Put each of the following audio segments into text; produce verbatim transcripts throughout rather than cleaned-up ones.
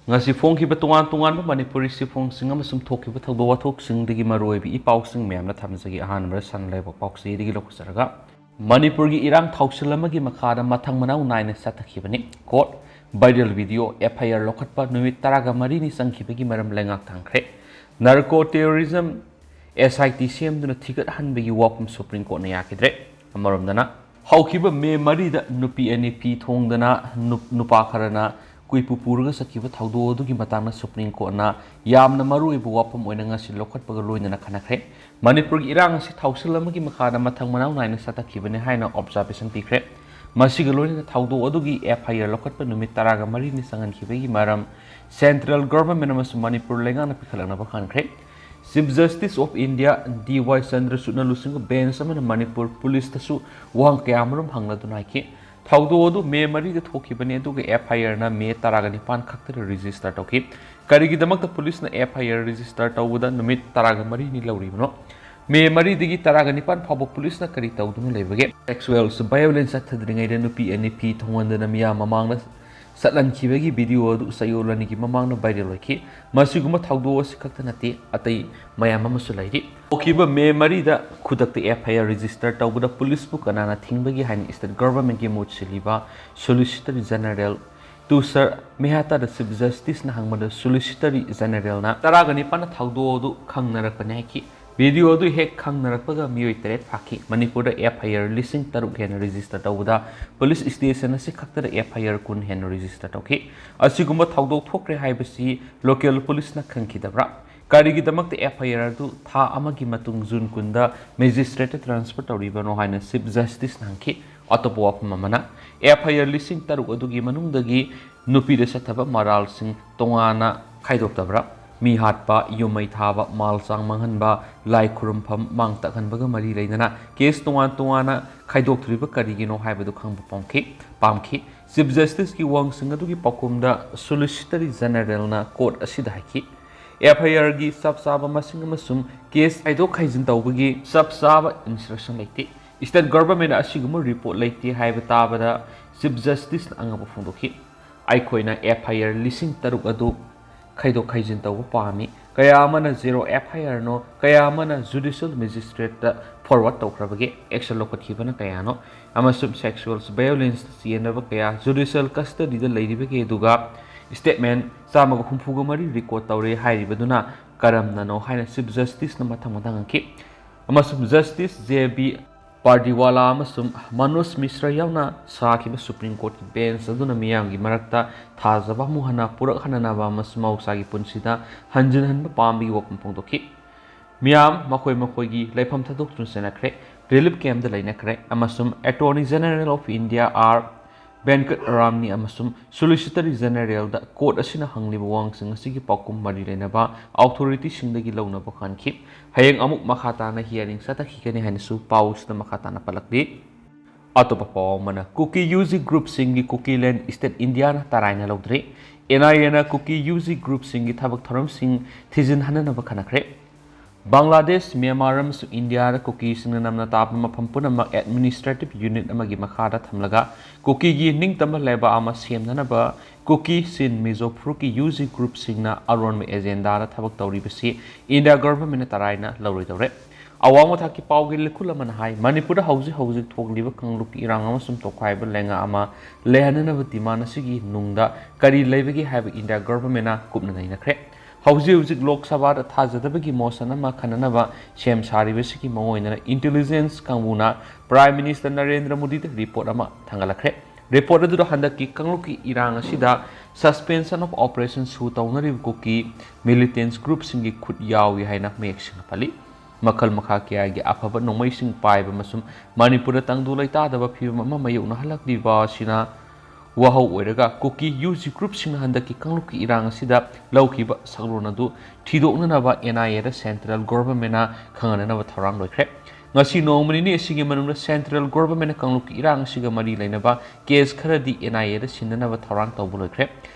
ꯉꯁꯤ ꯐꯣꯡꯈꯤꯕ ꯇꯣꯉꯥꯟ ꯇꯣꯉꯥꯟꯕ ꯃꯅꯤꯄꯨꯔꯤ ꯆꯦꯐꯣꯡꯁꯤꯡ ꯑꯃꯁꯨꯡ ꯊꯣꯛꯈꯤꯕ ꯊꯧꯗꯣꯛ ꯋꯥꯊꯣꯛꯁꯤꯡꯗꯒꯤ ꯃꯔꯨꯑꯣꯏꯕ ꯏ ꯄꯥꯎꯁꯤꯡ ꯃꯌꯥꯝꯅ ꯊꯝꯖꯒꯦ꯫ ꯑꯍꯥꯟꯕꯗ ꯁꯅꯥ ꯂꯩꯕꯥꯛ ꯄꯥꯎꯆꯦꯗꯒꯤ ꯂꯧꯈꯠꯆꯔꯒ, ꯃꯅꯤꯄꯨꯔꯒꯤ ꯏꯔꯥꯡ ꯊꯥꯎꯁꯤꯜ ꯑꯃꯒꯤ ꯃꯈꯥꯗ ꯃꯊꯪ ꯃꯅꯥꯎ ꯅꯥꯏꯅ ꯆꯠꯊꯈꯤꯕꯅꯤ꯫ ꯀꯣꯔꯠ, viral video, FIR ꯂꯧꯈꯠꯄ ꯅꯨꯃꯤꯠ ꯇꯔꯥꯒ ꯃꯔꯤꯅꯤ ꯆꯪꯈꯤꯕꯒꯤ ꯃꯔꯝ ꯂꯩꯉꯥꯛ ꯊꯥꯡꯈ꯭ꯔꯦ꯫ Narco terrorism, SIT ꯁꯦꯝꯗꯨꯅ ꯊꯤꯒꯠꯍꯟꯕꯒꯤ ꯋꯥꯐꯝ ꯁꯨꯄ꯭ꯔꯤꯝ ꯀꯣꯔꯠꯅ ꯌꯥꯈꯤꯗ꯭ꯔꯦ꯫ ꯑꯃꯔꯣꯝꯗꯅ, ꯍꯧꯈꯤꯕ ꯃꯦ ꯃꯔꯤꯗ ꯅꯨꯄꯤ ꯑꯅꯤ ꯐꯤ ꯊꯣꯡꯗꯅ ꯅꯨꯞ-, ꯅꯨꯄꯥ ꯈꯔꯅ ꯀꯨꯏꯄꯨ ꯄꯨꯔꯒ ꯆꯠꯈꯤꯕ ꯊꯧꯗꯣꯛ ꯑꯗꯨꯒꯤ ꯃꯇꯥꯡꯗ ꯁꯨꯄ꯭ꯔꯤꯝ ꯀꯣꯔꯠꯅ ꯌꯥꯝꯅ ꯃꯔꯨꯑꯣꯏꯕ ꯋꯥꯐꯝ ꯑꯣꯏꯅ ꯉꯁꯤ ꯂꯧꯈꯠꯄꯒ ꯂꯣꯏꯅꯅ ꯈꯟꯅꯈ꯭ꯔꯦ꯫ ꯃꯅꯤꯄꯨꯔꯒꯤ ꯏꯔꯥꯡ ꯑꯁꯤ ꯊꯥꯎꯁꯤꯜ ꯑꯃꯒꯤ ꯃꯈꯥꯗ ꯃꯊꯪ ꯃꯅꯥꯎ ꯅꯥꯏꯅ ꯆꯠꯊꯈꯤꯕꯅꯤ ꯍꯥꯏꯅ observation ꯄꯤꯈ꯭ꯔꯦ꯫ ꯃꯁꯤꯒ ꯂꯣꯏꯅꯅ ꯊꯧꯗꯣꯛ ꯑꯗꯨꯒꯤ FIR ꯂꯧꯈꯠꯄ ꯅꯨꯃꯤꯠ ꯇꯔꯥꯒ ꯃꯔꯤꯅꯤ ꯆꯪꯍꯟꯈꯤꯕꯒꯤ ꯃꯔꯝ central government ꯑꯃꯁꯨꯡ ꯃꯅꯤꯄꯨꯔ ꯂꯩꯉꯥꯛꯅ ꯄꯤꯈꯠꯂꯛꯅꯕ ꯈꯟꯈ꯭ꯔꯦ꯫ Chief Justice of India D Y ꯆꯟꯗ꯭ꯔꯆꯨꯗꯅ ꯂꯨꯆꯤꯡꯕ bench ꯑꯃꯅ ꯃꯅꯤꯄꯨꯔ ꯄꯨꯂꯤꯁꯇꯁꯨ ꯋꯥꯍꯪ ꯀꯌꯥ ꯑꯃꯔꯣꯝ ꯍꯪꯂꯗꯨꯅ ꯍꯥꯏꯈꯤ꯫ ꯊꯧꯗꯣꯛ ꯑꯗꯨ ꯃꯦ ꯃꯔꯤꯗ ꯊꯣꯛꯈꯤꯕꯅꯤ, ꯑꯗꯨꯒ FIRꯅ ꯃꯦ ꯇꯔꯥꯒ ꯅꯤꯄꯥꯟ ꯈꯛꯇꯗ register ꯇꯧꯈꯤ꯫ ꯀꯔꯤꯒꯤꯗꯃꯛꯇ ꯄꯨꯂꯤꯁꯅ FIR register ꯇꯧꯕꯗ ꯅꯨꯃꯤꯠ ꯇꯔꯥꯒ ꯃꯔꯤꯅꯤ ꯂꯧꯔꯤꯕꯅꯣ? ꯃꯦ ꯃꯔꯤꯗꯒꯤ ꯇꯔꯥꯒ ꯅꯤꯄꯥꯟ ꯐꯥꯎꯕ ꯄꯨꯂꯤꯁꯅ ꯀꯔꯤ ꯇꯧꯗꯨꯅ ꯂꯩꯕꯒꯦ? Sexual violence ꯆꯠꯊꯗ꯭ꯔꯤꯉꯩꯗ ꯅꯨꯄꯤ ꯑꯅꯤ ꯐꯤ ꯊꯣꯡꯍꯟꯗꯅ ꯃꯤꯌꯥꯝ ꯃꯃꯥꯡꯗ ꯆꯠꯍꯟꯈꯤꯕꯒꯤ video ꯑꯗꯨ ꯆꯌꯣꯜ ꯑꯅꯤꯒꯤ ꯃꯃꯥꯡꯗ viral ꯑꯣꯏꯈꯤ꯫ ꯃꯁꯤꯒꯨꯝꯕ ꯊꯧꯗꯣꯛ ꯑꯁꯤ ꯈꯛꯇ ꯅꯠꯇꯦ, ꯑꯇꯩ ꯃꯌꯥꯝ ꯑꯃꯁꯨ ꯂꯩꯔꯤ꯫ ꯍꯧꯈꯤꯕ ꯃꯦ ꯃꯔꯤꯗ ꯈꯨꯗꯛꯇ FIR register ꯇꯧꯕꯗ ꯄꯨꯂꯤꯁꯄꯨ ꯀꯅꯥꯅ ꯊꯤꯡꯕꯒꯦ ꯍꯥꯏꯅ state governmentꯀꯤ ꯃꯍꯨꯠ ꯁꯤꯜꯂꯤꯕ Solicitor General ꯇꯨꯁꯥꯔ ꯃꯦꯍꯇꯥꯗ Chief Justiceꯅ ꯍꯪꯕꯗ Solicitor Generalꯅ ꯇꯔꯥꯒ ꯅꯤꯄꯥꯟꯅ ꯊꯧꯗꯣꯛ ꯑꯗꯨ ꯈꯪꯅꯔꯛꯄꯅꯤ ꯍꯥꯏꯈꯤ꯫ Video ꯑꯗꯨ ꯍꯦꯛ ꯈꯪꯅꯔꯛꯄꯒ ꯃꯤꯑꯣꯏ ꯇꯔꯦꯠ ꯐꯥꯈꯤ꯫ ꯃꯅꯤꯄꯨꯔꯗ FIR ꯂꯤꯁꯤꯡ ꯇꯔꯨꯛ ꯍꯦꯟꯅ register ꯇꯧꯕꯗ police station ꯑꯁꯤ ꯈꯛꯇꯗ FIR ꯀꯨꯟ ꯍꯦꯟꯅ register ꯇꯧꯈꯤ꯫ ꯑꯁꯤꯒꯨꯝꯕ ꯊꯧꯗꯣꯛ ꯊꯣꯛꯈ꯭ꯔꯦ ꯍꯥꯏꯕꯁꯤ local ꯄꯨꯂꯤꯁꯅ ꯈꯪꯈꯤꯗꯕ꯭ꯔꯥ? ꯀꯔꯤꯒꯤꯗꯃꯛꯇ FIR ꯑꯗꯨ ꯊꯥ ꯑꯃꯒꯤ ꯃꯇꯨꯡ ꯖꯨꯟ ꯀꯨꯟꯗ magistrateꯇ transfer ꯇꯧꯔꯤꯕꯅꯣ ꯍꯥꯏꯅ Chief Justiceꯅ ꯍꯪꯈꯤ꯫ ꯑꯇꯣꯞꯄ ꯋꯥꯐꯝ ꯑꯃꯅ, FIR ꯂꯤꯁꯤꯡ ꯇꯔꯨꯛ ꯑꯗꯨꯒꯤ ꯃꯅꯨꯡꯗꯒꯤ ꯅꯨꯄꯤꯗ ꯆꯠꯊꯕ ꯃꯔꯥꯜꯁꯤꯡ ꯇꯣꯉꯥꯟꯅ ꯈꯥꯏꯗꯣꯛꯇꯕ꯭ꯔꯥ? ꯃꯤ ꯍꯥꯠꯄ, ꯌꯨꯝ ꯃꯩ ꯊꯥꯕ, ꯃꯥꯜ ꯆꯥꯡ ꯃꯥꯡꯍꯟꯕ, ꯂꯥꯏ ꯈꯨꯔꯨꯝꯐꯝ ꯃꯥꯡ ꯇꯥꯛꯍꯟꯕꯒ ꯃꯔꯤ ꯂꯩꯅꯅ case ꯇꯣꯉꯥꯟ ꯇꯣꯉꯥꯟꯅ ꯈꯥꯏꯗꯣꯛꯇ꯭ꯔꯤꯕ ꯀꯔꯤꯒꯤꯅꯣ ꯍꯥꯏꯕꯗꯨ ꯈꯪꯕ ꯄꯥꯝꯈꯤ, ꯄꯥꯝꯈꯤ꯫ Chief Justiceꯀꯤ ꯋꯥꯍꯪꯁꯤꯡ ꯑꯗꯨꯒꯤ ꯄꯥꯎꯈꯨꯝꯗ Solicitor Generalꯅ court ꯑꯁꯤꯗ ꯍꯥꯏꯈꯤ, FIRꯒꯤ ꯆꯞ ꯆꯥꯕ ꯃꯁꯤꯡ ꯑꯃꯁꯨꯡ case ꯈꯥꯏꯗꯣꯛ ꯈꯥꯏꯖꯤꯟ ꯇꯧꯕꯒꯤ ꯆꯞ ꯆꯥꯕ instruction ꯂꯩꯇꯦ꯫ State governmentꯅ ꯑꯁꯤꯒꯨꯝꯕ report ꯂꯩꯇꯦ ꯍꯥꯏꯕ ꯇꯥꯕꯗ Chief Justiceꯅ ꯑꯉꯛꯄ ꯐꯣꯡꯗꯣꯛꯈꯤ꯫ ꯑꯩꯈꯣꯏꯅ F I R ꯂꯤꯁꯤꯡ ꯇꯔꯨꯛ ꯑꯗꯨ ꯈꯩꯗꯣꯛ ꯈꯩꯖꯤꯟ ꯇꯧꯕ ꯄꯥꯝꯃꯤ꯫ ꯀꯌꯥ ꯑꯃꯅ zero F I R ꯅꯣ, ꯀꯌꯥ ꯑꯃꯅ judicial magistrate ꯇ forward ꯇꯧꯈ꯭ꯔꯕꯒꯦ, action ꯂꯧꯈꯠꯈꯤꯕꯅ ꯀꯌꯥꯅꯣ, ꯑꯃꯁꯨꯡ sexual violence ꯇ ꯆꯦꯟꯅꯕ ꯀꯌꯥ judicial custody ꯗ ꯂꯩꯔꯤꯕꯒꯦ, ꯑꯗꯨꯒ statement ꯆꯥꯝꯃꯒ ꯍꯨꯝꯐꯨꯒ ꯃꯔꯤ record ꯇꯧꯔꯦ ꯍꯥꯏꯔꯤꯕꯗꯨꯅ ꯀꯔꯝꯅꯅꯣ ꯍꯥꯏꯅ Chief Justice ꯅ ꯃꯊꯪ ꯃꯊꯪ ꯍꯪꯈꯤ꯫ ꯑꯃꯁꯨꯡ Justice J B ꯄꯥꯔꯗꯤꯋꯥꯂꯥ ꯑꯃꯁꯨꯡ ꯃꯅꯣꯖ ꯃꯤꯁ꯭ꯔ ꯌꯥꯎꯅ ꯁꯥꯈꯤꯕ Supreme Court ꯀꯤ bench ꯑꯗꯨꯅ ꯃꯤꯌꯥꯝꯒꯤ ꯃꯔꯛꯇ ꯊꯥꯖꯕ ꯑꯃꯨꯛ ꯍꯟꯅ ꯄꯨꯔꯛꯍꯟꯅꯅꯕ ꯑꯃꯁꯨꯡ ꯃꯍꯧꯁꯥꯒꯤ ꯄꯨꯟꯁꯤꯗ ꯍꯟꯖꯤꯟꯍꯟꯕ ꯄꯥꯝꯕꯒꯤ ꯋꯥꯐꯝ ꯐꯣꯡꯗꯣꯛꯈꯤ꯫ ꯃꯤꯌꯥꯝ ꯃꯈꯣꯏ ꯃꯈꯣꯏꯒꯤ ꯂꯩꯐꯝ ꯊꯥꯗꯣꯛꯇꯨꯅ ꯆꯦꯟꯅꯈ꯭ꯔꯦ, relief camp ꯇ ꯂꯩꯅꯈ꯭ꯔꯦ, ꯑꯃꯁꯨꯡ Attorney General of India R Venkat Ramani ꯑꯃꯁꯨꯡ Solicitor General ꯗ court ꯑꯁꯤꯅ ꯍꯪꯂꯤꯕ ꯋꯥꯍꯪꯁꯤꯡ ꯑꯁꯤꯒꯤ ꯄꯥꯎꯈꯨꯝ ꯃꯔꯤ ꯂꯩꯅꯕ authority ꯁꯤꯡꯗꯒꯤ ꯂꯧꯅꯕ ꯈꯟꯈꯤ꯫ ꯍꯌꯦꯡ ꯑꯃꯨꯛ ꯃꯈꯥ ꯇꯥꯅ hearing ꯆꯠꯊꯈꯤꯒꯅꯤ ꯍꯥꯏꯅꯁꯨ ꯄꯥꯎꯁꯤꯗ ꯃꯈꯥ ꯇꯥꯅ ꯄꯜꯂꯛꯂꯤ꯫ ꯑꯇꯣꯞꯄ ꯄꯥꯎ ꯑꯃꯅ, ꯀꯨꯀꯤ ꯌꯨ ꯖꯤ group ꯁꯤꯡꯒꯤ Kukiland State India ꯅ ꯇꯔꯥꯏꯅ ꯂꯧꯗ꯭ꯔꯤ꯫ N I A ꯅ ꯀꯨꯀꯤ ꯌꯨ ꯖꯤ group ꯁꯤꯡꯒꯤ ꯊꯕꯛ ꯊꯧꯔꯝꯁꯤꯡ ꯊꯤꯖꯤꯟꯍꯟꯅꯅꯕ ꯈꯟꯅꯈ꯭ꯔꯦ꯫ ꯕꯪꯒ꯭ꯂꯥꯗꯦꯁ, ꯃ꯭ꯌꯥꯟꯃꯥꯔ ꯑꯃꯁꯨꯡ ꯏꯟꯗꯤꯌꯥꯗ ꯀꯨꯀꯤꯁꯤꯡꯅ ꯅꯝꯅ ꯇꯥꯛꯄ ꯃꯐꯝ ꯄꯨꯝꯅꯃꯛ administrative unit ꯑꯃꯒꯤ ꯃꯈꯥꯗ ꯊꯝꯂꯒ ꯀꯨꯀꯤꯒꯤ ꯅꯤꯡꯇꯝꯕ ꯂꯩꯕꯥꯛ ꯑꯃ ꯁꯦꯝꯅꯅꯕ ꯀꯨꯀꯤ ꯆꯤꯟ ꯃꯤꯖꯣ ꯐꯨꯔꯨꯞꯀꯤ ꯌꯨ ꯖꯤ group ꯁꯤꯡꯅ ꯑꯔꯣꯟꯕ agenda ꯗ ꯊꯕꯛ ꯇꯧꯔꯤꯕꯁꯤ ꯏꯟꯗꯤꯌꯥ government ꯅ ꯇꯔꯥꯏꯅ ꯂꯧꯔꯣꯏꯗꯧꯔꯦ꯫ ꯑꯋꯥꯡꯕ ꯊꯥꯛꯀꯤ ꯄꯥꯎꯒꯤ ꯂꯤꯈꯨꯜ ꯑꯃꯅ ꯍꯥꯏ, ꯃꯅꯤꯄꯨꯔꯗ ꯍꯧꯖꯤꯛ ꯍꯧꯖꯤꯛ ꯊꯣꯛꯂꯤꯕ ꯀꯥꯡꯂꯨꯞꯀꯤ ꯏꯔꯥꯡ ꯑꯃꯁꯨꯡ ꯇꯣꯈꯥꯏꯕ ꯂꯩꯉꯥꯛ ꯑꯃ ꯂꯩꯍꯟꯅꯅꯕ demand ꯑꯁꯤꯒꯤ ꯅꯨꯡꯗ ꯀꯔꯤ ꯂꯩꯕꯒꯦ ꯍꯥꯏꯕ ꯏꯟꯗꯤꯌꯥ government ꯅ ꯀꯨꯞꯅ ꯅꯩꯅꯈ꯭ꯔꯦ꯫ ꯍꯧꯖꯤꯛ ꯍꯧꯖꯤꯛ ꯂꯣꯛ ꯁꯚꯥꯗ ꯊꯥꯖꯗꯕꯒꯤ motion ꯑꯃ ꯈꯟꯅꯅꯕ ꯁꯦꯝ ꯁꯥꯔꯤꯕꯁꯤꯒꯤ ꯃꯑꯣꯡ ꯑꯣꯏꯅ intelligence ꯀꯥꯡꯕꯨꯅ Prime Minister ꯅꯔꯦꯟꯗ꯭ꯔ ꯃꯣꯗꯤꯗ report ꯑꯃ ꯊꯥꯡꯒꯠꯂꯛꯈ꯭ꯔꯦ꯫ Report ꯑꯗꯨꯗ ꯍꯟꯗꯛꯀꯤ ꯀꯥꯡꯂꯨꯞꯀꯤ ꯏꯔꯥꯡ ꯑꯁꯤꯗ suspension of operation ꯁꯨ ꯇꯧꯅꯔꯤꯕ ꯀꯨꯀꯤ militants group ꯁꯤꯡꯒꯤ ꯈꯨꯠ ꯌꯥꯎꯏ ꯍꯥꯏꯅ ꯃꯌꯦꯛ ꯁꯦꯡꯅ ꯄꯜꯂꯤ꯫ ꯃꯈꯜ ꯃꯈꯥ ꯀꯌꯥꯒꯤ ꯑꯐꯕ ꯅꯣꯡꯃꯩꯁꯤꯡ ꯄꯥꯏꯕ ꯑꯃꯁꯨꯡ ꯃꯅꯤꯄꯨꯔꯗ ꯇꯪꯗꯨ ꯂꯩꯇꯥꯗꯕ ꯐꯤꯕꯝ ꯑꯃ ꯃꯥꯌꯣꯛꯅꯍꯜꯂꯛꯂꯤꯕ ꯑꯁꯤꯅ ꯋꯥꯍꯧ ꯑꯣꯏꯔꯒ ꯀꯨꯀꯤ ꯌꯨ ꯖꯤ group ꯁꯤꯡꯅ ꯍꯟꯗꯛꯀꯤ ꯀꯥꯡꯂꯨꯞꯀꯤ ꯏꯔꯥꯡ ꯑꯁꯤꯗ ꯂꯧꯈꯤꯕ ꯁꯛꯂꯣꯟ ꯑꯗꯨ ꯊꯤꯗꯣꯛꯅꯅꯕ N I A the central government ꯅ ꯈꯪꯍꯟꯅꯅꯕ ꯊꯧꯔꯥꯡ ꯂꯣꯏꯈ꯭ꯔꯦ꯫ ꯉꯁꯤ ꯅꯣꯡꯃ ꯅꯤꯅꯤ ꯑꯁꯤꯒꯤ ꯃꯅꯨꯡꯗ central government ꯅ ꯀꯥꯡꯂꯨꯞꯀꯤ ꯏꯔꯥꯡ ꯑꯁꯤꯒ ꯃꯔꯤ ꯂꯩꯅꯕ case ꯈꯔꯗꯤ N I A ꯗ ꯁꯤꯟꯅꯅꯕ ꯊꯧꯔꯥꯡ ꯇꯧꯕ ꯂꯣꯏꯈ꯭ꯔꯦ꯫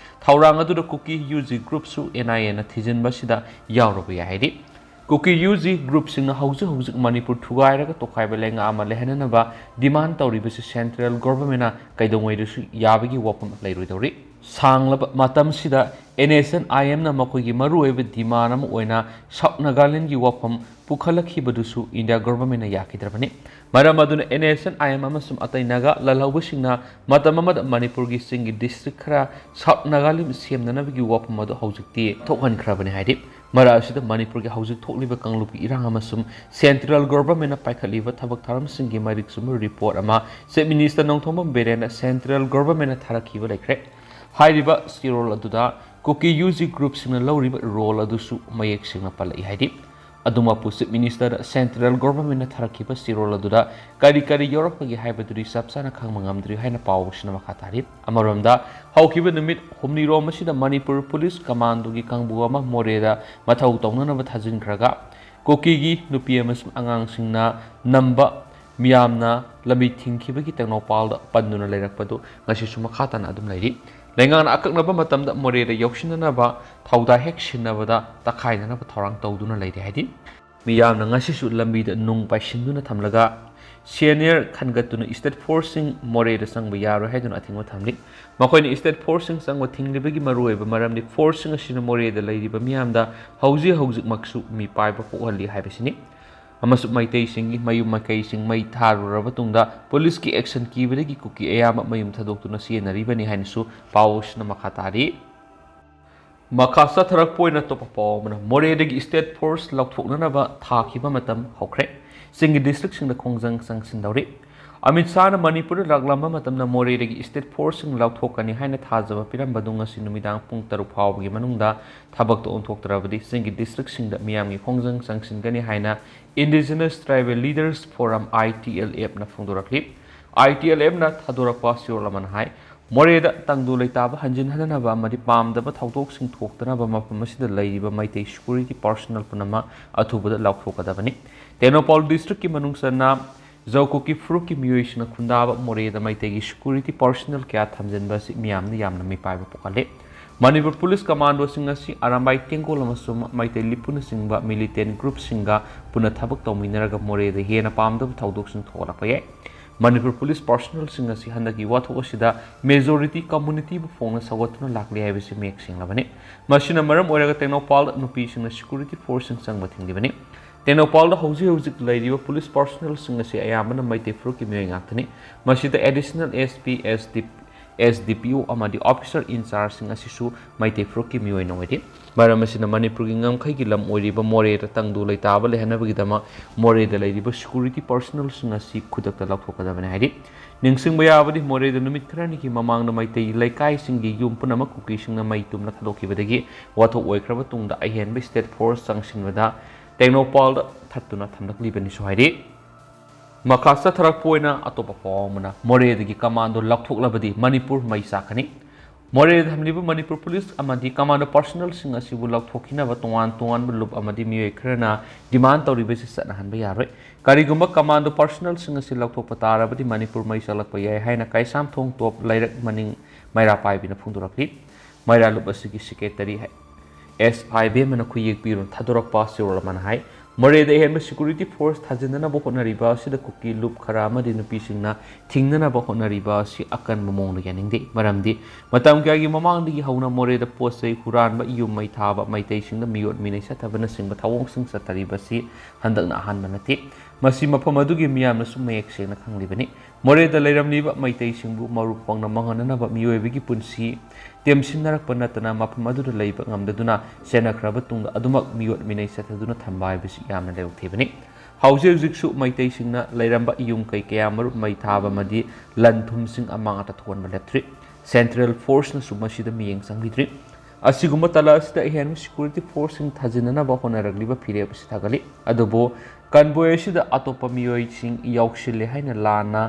ꯊꯧꯔꯥꯡ ꯑꯗꯨꯗ ꯀꯨꯀꯤ ꯌꯨ ꯖꯤ group ꯁꯨ N I A ꯅ ꯊꯤꯖꯤꯟꯕ ꯑꯁꯤꯗ ꯌꯥꯎꯔꯕ ꯌꯥꯏ ꯍꯥꯏꯔꯤ꯫ ꯀꯨꯀꯤ ꯌꯨ ꯖꯤ group ꯁꯤꯡꯅ ꯍꯧꯖꯤꯛ ꯍꯧꯖꯤꯛ ꯃꯅꯤꯄꯨꯔ ꯊꯨꯒꯥꯏꯔꯒ ꯇꯣꯈꯥꯏꯕ ꯂꯩꯉꯥꯛ ꯑꯃ ꯂꯩꯍꯟꯅꯅꯕ demand ꯇꯧꯔꯤꯕꯁꯤ central government ꯅ ꯀꯩꯗꯧꯉꯩꯗꯁꯨ ꯌꯥꯕꯒꯤ ꯋꯥꯐꯝ ꯂꯩꯔꯣꯏꯗꯧꯔꯤ꯫ ꯁꯥꯡꯂꯕ ꯃꯇꯝꯁꯤꯗ NSCN-IM-ꯅ ꯃꯈꯣꯏꯒꯤ ꯃꯔꯨꯑꯣꯏꯕ demand ꯑꯃ ꯑꯣꯏꯅ South Nagaland-ꯒꯤ ꯋꯥꯐꯝ ꯄꯨꯈꯠꯂꯛꯈꯤꯕꯗꯨꯁꯨ India government-ꯅ ꯌꯥꯈꯤꯗ꯭ꯔꯕꯅꯤ꯫ ꯃꯔꯝ ꯑꯗꯨꯅ NSCN-IM ꯑꯃꯁꯨꯡ ꯑꯇꯩ ꯅꯥꯒꯥ ꯂꯥꯜꯍꯧꯕꯁꯤꯡꯅ ꯃꯇꯝ ꯑꯃꯗ ꯃꯅꯤꯄꯨꯔꯒꯤ ꯆꯤꯡꯒꯤ district ꯈꯔ South Nagaland ꯁꯦꯝꯅꯅꯕꯒꯤ ꯋꯥꯐꯝ ꯑꯗꯨ ꯍꯧꯖꯤꯛꯇꯤ ꯊꯣꯛꯍꯟꯈ꯭ꯔꯕꯅꯤ꯫ ꯍꯥꯏꯗꯤ ꯃꯔꯛ ꯑꯁꯤꯗ ꯃꯅꯤꯄꯨꯔꯒꯤ ꯍꯧꯖꯤꯛ ꯊꯣꯛꯂꯤꯕ ꯀꯥꯡꯂꯨꯞꯀꯤ ꯏꯔꯥꯡ ꯑꯃꯁꯨꯡ central government-ꯅ ꯄꯥꯏꯈꯠꯂꯤꯕ ꯊꯕꯛ ꯊꯧꯔꯝꯁꯤꯡꯒꯤ ꯃꯔꯤꯛ ꯆꯨꯝꯕ report ꯑꯃ Chief Minister ꯅꯣꯡꯊꯣꯝꯕꯝ ꯕꯤꯔꯦꯟꯅ central government-ꯅ ꯊꯥꯔꯛꯈꯤꯕ ꯂꯩꯈ꯭ꯔꯦ꯫ ꯍꯥꯏꯔꯤꯕ ꯆꯦꯔꯣꯜ ꯑꯗꯨꯗ ꯀꯨꯀꯤ UG group-ꯁꯤꯡꯅ ꯂꯧꯔꯤꯕ role ꯑꯗꯨꯁꯨ ꯃꯌꯦꯛ ꯁꯦꯡꯅ ꯄꯜꯂꯛꯏ꯫ ꯍꯥꯏꯗꯤ ꯑꯗꯨꯃꯛꯄꯨ Chief Minister-ꯅ central government-ꯅ ꯊꯥꯔꯛꯈꯤꯕ ꯆꯦꯔꯣꯜ ꯑꯗꯨꯗ ꯀꯔꯤ ꯀꯔꯤ ꯌꯥꯎꯔꯛꯄꯒꯦ ꯍꯥꯏꯕꯗꯨꯗꯤ ꯆꯞ ꯆꯥꯅ ꯈꯪꯕ ꯉꯝꯗ꯭ꯔꯤ ꯍꯥꯏꯅ ꯄꯥꯎꯁꯤꯅ ꯃꯈꯥ ꯇꯥꯔꯤ꯫ ꯑꯃꯔꯣꯝꯗ ꯍꯧꯈꯤꯕ ꯅꯨꯃꯤꯠ ꯍꯨꯝꯅꯤꯔꯣꯝ ꯑꯁꯤꯗ ꯃꯅꯤꯄꯨꯔ police commando-ꯒꯤ ꯀꯥꯡꯕꯨ ꯑꯃ ꯃꯣꯔꯦꯗ ꯃꯊꯧ ꯇꯧꯅꯅꯕ ꯊꯥꯖꯤꯟꯈ꯭ꯔꯒ ꯀꯨꯀꯤꯒꯤ ꯅꯨꯄꯤ ꯑꯃꯁꯨꯡ ꯑꯉꯥꯡꯁꯤꯡꯅ ꯅꯝꯕ ꯃꯤꯌꯥꯝꯅ ꯂꯝꯕꯤ ꯊꯤꯡꯈꯤꯕꯒꯤ ꯇꯦꯡꯅꯧꯄꯜꯗ ꯄꯟꯗꯨꯅ ꯂꯩꯔꯛꯄꯗꯨ ꯉꯁꯤꯁꯨ ꯃꯈꯥ ꯇꯥꯅ ꯑꯗꯨꯝ ꯂꯩꯔꯤ꯫ ꯂꯩꯉꯥꯛꯅ ꯑꯀꯛꯅꯕ ꯃꯇꯝꯗ ꯃꯣꯔꯦꯗ ꯌꯧꯁꯤꯟꯅꯅꯕ ꯊꯧꯗꯥ ꯍꯦꯛ ꯁꯤꯟꯅꯕꯗ ꯇꯛꯈꯥꯏꯅꯅꯕ ꯊꯧꯔꯥꯡ ꯇꯧꯗꯨꯅ ꯂꯩꯔꯤ꯫ ꯍꯥꯏꯗꯤ ꯃꯤꯌꯥꯝꯅ ꯉꯁꯤꯁꯨ ꯂꯝꯕꯤꯗ ꯅꯨꯡ ꯄꯥꯏꯁꯤꯟꯗꯨꯅ ꯊꯝꯂꯒ senior ꯈꯟꯒꯠꯇꯨꯅ state force-ꯁꯤꯡ ꯃꯣꯔꯦꯗ ꯆꯪꯕ ꯌꯥꯔꯣꯏ ꯍꯥꯏꯗꯨꯅ ꯑꯊꯤꯡꯕ ꯊꯝꯂꯤ꯫ ꯃꯈꯣꯏꯅ state force-ꯁꯤꯡ ꯆꯪꯕ ꯊꯤꯡꯂꯤꯕꯒꯤ ꯃꯔꯨꯑꯣꯏꯕ ꯃꯔꯝꯗꯤ force-ꯁꯤꯡ ꯑꯁꯤꯅ ꯃꯣꯔꯦꯗ ꯂꯩꯔꯤꯕ ꯃꯤꯌꯥꯝꯗ ꯍꯧꯖꯤꯛ ꯍꯧꯖꯤꯛꯃꯛꯁꯨ ꯃꯤꯄꯥꯏꯕ ꯄꯣꯛꯍꯜꯂꯤ ꯍꯥꯏꯕꯁꯤꯅꯤ꯫ ꯑꯃꯁꯨꯡ ꯃꯩꯇꯩꯁꯤꯡꯒꯤ ꯃꯌꯨꯝ ꯃꯀꯩꯁꯤꯡ ꯃꯩ ꯊꯥꯔꯨꯔꯕ ꯇꯨꯡꯗ police-ꯀꯤ action ꯀꯤꯕꯗꯒꯤ ꯀꯨꯀꯤ ꯑꯌꯥꯝꯕ ꯃꯌꯨꯝ ꯊꯥꯗꯣꯛꯇꯨꯅ ꯆꯦꯟꯅꯔꯤꯕꯅꯤ ꯍꯥꯏꯅꯁꯨ ꯄꯥꯎꯁꯤꯅ ꯃꯈꯥ ꯇꯥꯔꯤ꯫ ꯃꯈꯥ ꯆꯠꯊꯔꯛꯄ ꯑꯣꯏꯅ ꯑꯇꯣꯞꯄ ꯄꯥꯎ ꯑꯃꯅ ꯃꯣꯔꯦꯗꯒꯤ state force ꯂꯧꯊꯣꯛꯅꯅꯕ ꯊꯥꯈꯤꯕ ꯃꯇꯝ ꯍꯧꯈ꯭ꯔꯦ꯫ ꯆꯤꯡꯒꯤ district-ꯁꯤꯡꯗ ꯈꯣꯡꯖꯪ ꯆꯪꯁꯤꯟꯗꯧꯔꯤ꯫ ꯑꯃꯤꯠ ꯁꯥꯍꯅ ꯃꯅꯤꯄꯨꯔꯗ ꯂꯥꯛꯂꯝꯕ ꯃꯇꯝꯗ ꯃꯣꯔꯦꯗꯒꯤ state force-ꯁꯤꯡ ꯂꯧꯊꯣꯛꯀꯅꯤ ꯍꯥꯏꯅ ꯊꯥꯖꯕ ꯄꯤꯔꯝꯕꯗꯨ ꯉꯁꯤ ꯅꯨꯃꯤꯗꯥꯡ ꯄꯨꯡ ꯇꯔꯨꯛ ꯐꯥꯎꯕꯒꯤ ꯃꯅꯨꯡꯗ ꯊꯕꯛꯇ ꯑꯣꯟꯊꯣꯛꯇ꯭ꯔꯕꯗꯤ ꯆꯤꯡꯒꯤ district-ꯁꯤꯡꯗ ꯃꯤꯌꯥꯝꯒꯤ ꯈꯣꯡꯖꯪ ꯆꯪꯁꯤꯟꯒꯅꯤ ꯍꯥꯏꯅ Indigenous Tribal Leaders Forum, ITLF-ꯅ ꯐꯣꯡꯗꯣꯔꯛꯂꯤ꯫ ITLF-ꯅ ꯊꯥꯗꯣꯔꯛꯄ ꯆꯦꯔꯣꯜ ꯑꯃꯅ ꯍꯥꯏ, ꯃꯣꯔꯦꯗ ꯇꯪꯗꯨ ꯂꯩꯇꯥꯕ ꯍꯟꯖꯤꯟꯍꯟꯅꯕ ꯑꯃꯗꯤ ꯄꯥꯝꯗꯕ ꯊꯧꯗꯣꯛꯁꯤꯡ ꯊꯣꯛꯇꯅꯕ ꯃꯐꯝ ꯑꯁꯤꯗ ꯂꯩꯔꯤꯕ ꯃꯩꯇꯩ security personnel ꯄꯨꯝꯅꯃꯛ ꯑꯊꯨꯕꯗ ꯂꯧꯊꯣꯛꯀꯗꯕꯅꯤ꯫ ꯇꯦꯡꯅꯧꯄꯜ district-ꯀꯤ ꯃꯅꯨꯡ ꯆꯟꯅ ꯖꯧ ꯀꯨꯀꯤ ꯐꯨꯔꯨꯞꯀꯤ ꯃꯤꯑꯣꯏꯁꯤꯡꯅ ꯈꯨꯟꯗꯥꯕ ꯃꯣꯔꯦꯗ ꯃꯩꯇꯩꯒꯤ security personnel ꯀꯌꯥ ꯊꯝꯖꯤꯟꯕ ꯑꯁꯤ ꯃꯤꯌꯥꯝꯗ ꯌꯥꯝꯅ ꯃꯤꯄꯥꯏꯕ ꯄꯣꯛꯍꯜꯂꯤ꯫ ꯃꯅꯤꯄꯨꯔ police commando-ꯁꯤꯡ ꯑꯁꯤ ꯑꯔꯥꯝꯕꯥꯏ ꯇꯦꯡꯒꯣꯜ ꯑꯃꯁꯨꯡ ꯃꯩꯇꯩ ꯂꯤꯄꯨꯅꯆꯤꯡꯕ militant group-ꯁꯤꯡꯒ ꯄꯨꯟꯅ ꯊꯕꯛ ꯇꯧꯃꯤꯟꯅꯔꯒ ꯃꯣꯔꯦꯗ ꯍꯦꯟꯅ ꯄꯥꯝꯗꯕ ꯊꯧꯗꯣꯛꯁꯤꯡ ꯊꯣꯛꯍꯜꯂꯛꯄ ꯌꯥꯏ꯫ ꯃꯅꯤꯄꯨꯔ ꯄꯨꯂꯤꯁ ꯄꯥꯔꯁꯣꯅꯦꯜꯁꯤꯡ ꯑꯁꯤ ꯍꯟꯗꯛꯀꯤ ꯋꯥꯊꯣꯛ ꯑꯁꯤꯗ ꯃꯦꯖꯣꯔꯤꯇꯤ ꯀꯝꯃꯨꯅꯤꯇꯤꯕꯨ ꯐꯣꯡꯅ ꯁꯧꯒꯠꯇꯨꯅ ꯂꯥꯛꯂꯤ ꯍꯥꯏꯕꯁꯤ ꯃꯌꯦꯛ ꯁꯦꯡꯂꯕꯅꯤ꯫ ꯃꯁꯤꯅ ꯃꯔꯝ ꯑꯣꯏꯔꯒ ꯇꯦꯡꯅꯧꯄꯥꯜꯗ ꯅꯨꯄꯤꯁꯤꯡꯅ ꯁꯦꯀ꯭ꯌꯨꯔꯤꯇꯤ ꯐꯣꯔꯁꯁꯤꯡ ꯆꯪꯕ ꯊꯤꯡꯂꯤꯕꯅꯤ꯫ ꯇꯦꯡꯅꯧꯄꯥꯜꯗ ꯍꯧꯖꯤꯛ ꯍꯧꯖꯤꯛ ꯂꯩꯔꯤꯕ ꯄꯨꯂꯤꯁ ꯄꯥꯔꯁꯣꯅꯦꯜꯁꯤꯡ ꯑꯁꯤ ꯑꯌꯥꯝꯕꯅ ꯃꯩꯇꯩ ꯐꯨꯔꯨꯞꯀꯤ ꯃꯤꯑꯣꯏ ꯉꯥꯛꯇꯅꯤ꯫ ꯃꯁꯤꯗ additional S P, S D, S D ꯄꯤ ꯑꯣ ꯑꯃꯗꯤ ꯑꯣꯐꯤꯁꯥꯔ ꯏꯟꯆꯥꯔꯖꯁꯤꯡ ꯑꯁꯤꯁꯨ ꯃꯩꯇꯩ ꯐꯨꯔꯨꯞꯀꯤ ꯃꯤꯑꯣꯏꯅ ꯑꯣꯏꯔꯤ꯫ ꯃꯔꯝ ꯑꯁꯤꯅ ꯃꯅꯤꯄꯨꯔꯒꯤ ꯉꯝꯈꯩꯒꯤ ꯂꯝ ꯑꯣꯏꯔꯤꯕ ꯃꯣꯔꯦꯗ ꯇꯪꯗꯨ ꯂꯩꯇꯥꯕ ꯂꯩꯍꯟꯅꯕꯒꯤꯗꯃꯛ ꯃꯣꯔꯦꯗ ꯂꯩꯔꯤꯕ ꯁꯦꯀ꯭ꯌꯨꯔꯤꯇꯤ ꯄꯥꯔꯁꯣꯅꯦꯜꯁꯤꯡ ꯑꯁꯤ ꯈꯨꯗꯛꯇ ꯂꯧꯊꯣꯛꯀꯗꯕꯅꯤ ꯍꯥꯏꯔꯤ꯫ ꯅꯤꯡꯁꯤꯡꯕ ꯌꯥꯕꯗꯤ, ꯃꯣꯔꯦꯗ ꯅꯨꯃꯤꯠ ꯈꯔꯅꯤꯒꯤ ꯃꯃꯥꯡꯗ ꯃꯩꯇꯩ ꯂꯩꯀꯥꯏꯁꯤꯡꯒꯤ ꯌꯨꯝ ꯄꯨꯝꯅꯃꯛ ꯀꯨꯀꯤꯁꯤꯡꯅ ꯃꯩ ꯇꯨꯝꯅ ꯊꯥꯗꯣꯛꯈꯤꯕꯗꯒꯤ ꯋꯥꯊꯣꯛ ꯑꯣꯏꯈ꯭ꯔꯕ ꯇꯨꯡꯗ ꯑꯍꯦꯟꯕ ꯁ꯭ꯇꯦꯠ ꯐꯣꯔꯁ ꯆꯪꯁꯤꯟꯕꯗ ꯇꯦꯡꯅꯧꯄꯥꯜꯗ ꯊꯠꯇꯨꯅ ꯊꯝꯂꯛꯂꯤꯕꯅꯤꯁꯨ ꯍꯥꯏꯔꯤ꯫ ꯃꯈꯥ ꯆꯠꯊꯔꯛꯄ ꯑꯣꯏꯅ ꯑꯇꯣꯞꯄ ꯄꯥꯎ ꯑꯃꯅ, ꯃꯣꯔꯦꯗꯒꯤ ꯀꯃꯥꯟꯗꯣ ꯂꯧꯊꯣꯛꯂꯕꯗꯤ ꯃꯅꯤꯄꯨꯔ ꯃꯩ ꯆꯥꯛꯀꯅꯤ꯫ ꯃꯣꯔꯦꯗ ꯊꯝꯂꯤꯕ ꯃꯅꯤꯄꯨꯔ ꯄꯨꯂꯤꯁ ꯑꯃꯗꯤ ꯀꯃꯥꯟꯗꯣ ꯄꯥꯔꯁꯣꯅꯦꯜꯁꯤꯡ ꯑꯁꯤꯕꯨ ꯂꯧꯊꯣꯛꯈꯤꯅꯕ ꯇꯣꯉꯥꯟ ꯇꯣꯉꯥꯟꯕ ꯂꯨꯞ ꯑꯃꯗꯤ ꯃꯤꯑꯣꯏ ꯈꯔꯅ ꯗꯤꯃꯥꯟ ꯇꯧꯔꯤꯕꯁꯤ ꯆꯠꯅꯍꯟꯕ ꯌꯥꯔꯣꯏ꯫ ꯀꯔꯤꯒꯨꯝꯕ ꯀꯃꯥꯟꯗꯣ ꯄꯥꯔꯁꯣꯅꯦꯜꯁꯤꯡ ꯑꯁꯤ ꯂꯧꯊꯣꯛꯄ ꯇꯥꯔꯕꯗꯤ ꯃꯅꯤꯄꯨꯔ ꯃꯩ ꯆꯥꯛꯂꯛꯄ ꯌꯥꯏ ꯍꯥꯏꯅ ꯀꯩꯁꯥꯝꯊꯣꯡ ꯇꯣꯞ ꯂꯩꯔꯛ ꯃꯅꯤꯡ ꯃꯩꯔꯥ ꯄꯥꯏꯕꯤꯅ ꯐꯣꯡꯗꯣꯔꯛꯂꯤ꯫ ꯃꯩꯔꯥ ꯂꯨꯞ ꯑꯁꯤꯒꯤ ꯁꯦꯀ꯭ꯔꯦꯇꯔꯤ ꯑꯦꯁ ꯑꯥꯏ ꯕꯦꯝꯃꯅ ꯈꯨꯌꯦꯛ ꯄꯤꯔꯨꯅ ꯊꯥꯗꯣꯔꯛꯄ ꯆꯦꯔꯣꯜ ꯑꯃꯅ ꯍꯥꯏ, ꯃꯣꯔꯦꯗ ꯑꯍꯦꯟꯕ ꯁꯦꯀ꯭ꯌꯨꯔꯤꯇꯤ ꯐꯣꯔꯁ ꯊꯥꯖꯤꯟꯅꯅꯕ ꯍꯣꯠꯅꯔꯤꯕ ꯑꯁꯤꯗ ꯀꯨꯀꯤ ꯂꯨꯞ ꯈꯔ ꯑꯃꯗꯤ ꯅꯨꯄꯤꯁꯤꯡꯅ ꯊꯤꯡꯅꯅꯕ ꯍꯣꯠꯅꯔꯤꯕ ꯑꯁꯤ ꯑꯀꯟꯕ ꯃꯑꯣꯡꯗ ꯌꯥꯅꯤꯡꯗꯦ꯫ ꯃꯔꯝꯗꯤ ꯃꯇꯝ ꯀꯌꯥꯒꯤ ꯃꯃꯥꯡꯗꯒꯤ ꯍꯧꯅ ꯃꯣꯔꯦꯗ ꯄꯣꯠ ꯆꯩ ꯍꯨꯔꯥꯟꯕ, ꯌꯨꯝ ꯃꯩ ꯊꯥꯕ, ꯃꯩꯇꯩꯁꯤꯡꯗ ꯃꯤꯑꯣꯠ ꯃꯤꯅꯩ ꯆꯠꯊꯕꯅꯆꯤꯡꯕ ꯊꯧꯑꯣꯡꯁꯤꯡ ꯆꯠꯊꯔꯤꯕ ꯑꯁꯤ ꯍꯟꯗꯛꯅ ꯑꯍꯥꯟꯕ ꯅꯠꯇꯦ꯫ ꯃꯁꯤ ꯃꯐꯝ ꯑꯗꯨꯒꯤ ꯃꯤꯌꯥꯝꯅꯁꯨ ꯃꯌꯦꯛ ꯁꯦꯡꯅ ꯈꯪꯂꯤꯕꯅꯤ꯫ ꯃꯣꯔꯦꯗ ꯂꯩꯔꯝꯂꯤꯕ ꯃꯩꯇꯩꯁꯤꯡꯕꯨ ꯃꯔꯨꯞ ꯐꯪꯅ ꯃꯥꯡꯍꯟꯅꯅꯕ ꯃꯤꯑꯣꯏꯕꯒꯤ ꯄꯨꯟꯁꯤ ꯇꯦꯝꯁꯤꯟꯅꯔꯛꯄ ꯅꯠꯇꯅ ꯃꯐꯝ ꯑꯗꯨꯗ ꯂꯩꯕ ꯉꯝꯗꯗꯨꯅ ꯆꯦꯟꯅꯈ꯭ꯔꯕ ꯇꯨꯡꯗ ꯑꯗꯨꯃꯛ ꯃꯤꯑꯣꯠ ꯃꯤꯅꯩ ꯆꯠꯊꯗꯨꯅ ꯊꯝꯕ ꯍꯥꯏꯕꯁꯤ ꯌꯥꯝꯅ ꯂꯥꯏꯕꯛ ꯊꯤꯕꯅꯤ꯫ ꯍꯧꯖꯤꯛ ꯍꯧꯖꯤꯛꯁꯨ ꯃꯩꯇꯩꯁꯤꯡꯅ ꯂꯩꯔꯝꯕ ꯌꯨꯝ ꯀꯩ ꯀꯌꯥꯃꯔꯨꯝ ꯃꯩ ꯊꯥꯕ ꯑꯃꯗꯤ ꯂꯟ ꯊꯨꯝꯁꯤꯡ ꯑꯃꯥꯡ ꯑꯇꯥ ꯊꯣꯛꯍꯟꯕ ꯂꯦꯞꯇ꯭ꯔꯤ꯫ ꯁꯦꯟꯇ꯭ꯔꯦꯜ ꯐꯣꯔꯁꯅꯁꯨ ꯃꯁꯤꯗ ꯃꯤꯠꯌꯦꯡ ꯆꯪꯕꯤꯗ꯭ꯔꯤ꯫ ꯑꯁꯤꯒꯨꯝꯕ ꯇꯥꯂꯥ ꯑꯁꯤꯗ ꯑꯍꯦꯟꯕ ꯁꯦꯀ꯭ꯌꯨꯔꯤꯇꯤ ꯐꯣꯔꯁꯁꯤꯡ ꯊꯥꯖꯤꯟꯅꯅꯕ ꯍꯣꯠꯅꯔꯛꯂꯤꯕ ꯐꯤꯔꯦꯞ ꯑꯁꯤ ꯊꯥꯒꯠꯂꯤ꯫ ꯑꯗꯨꯕꯨ ꯀꯟꯚꯣꯏ ꯑꯁꯤꯗ ꯑꯇꯣꯞꯄ ꯃꯤꯑꯣꯏꯁꯤꯡ ꯌꯥꯎꯁꯤꯜꯂꯦ ꯍꯥꯏꯅ ꯂꯥꯟꯅ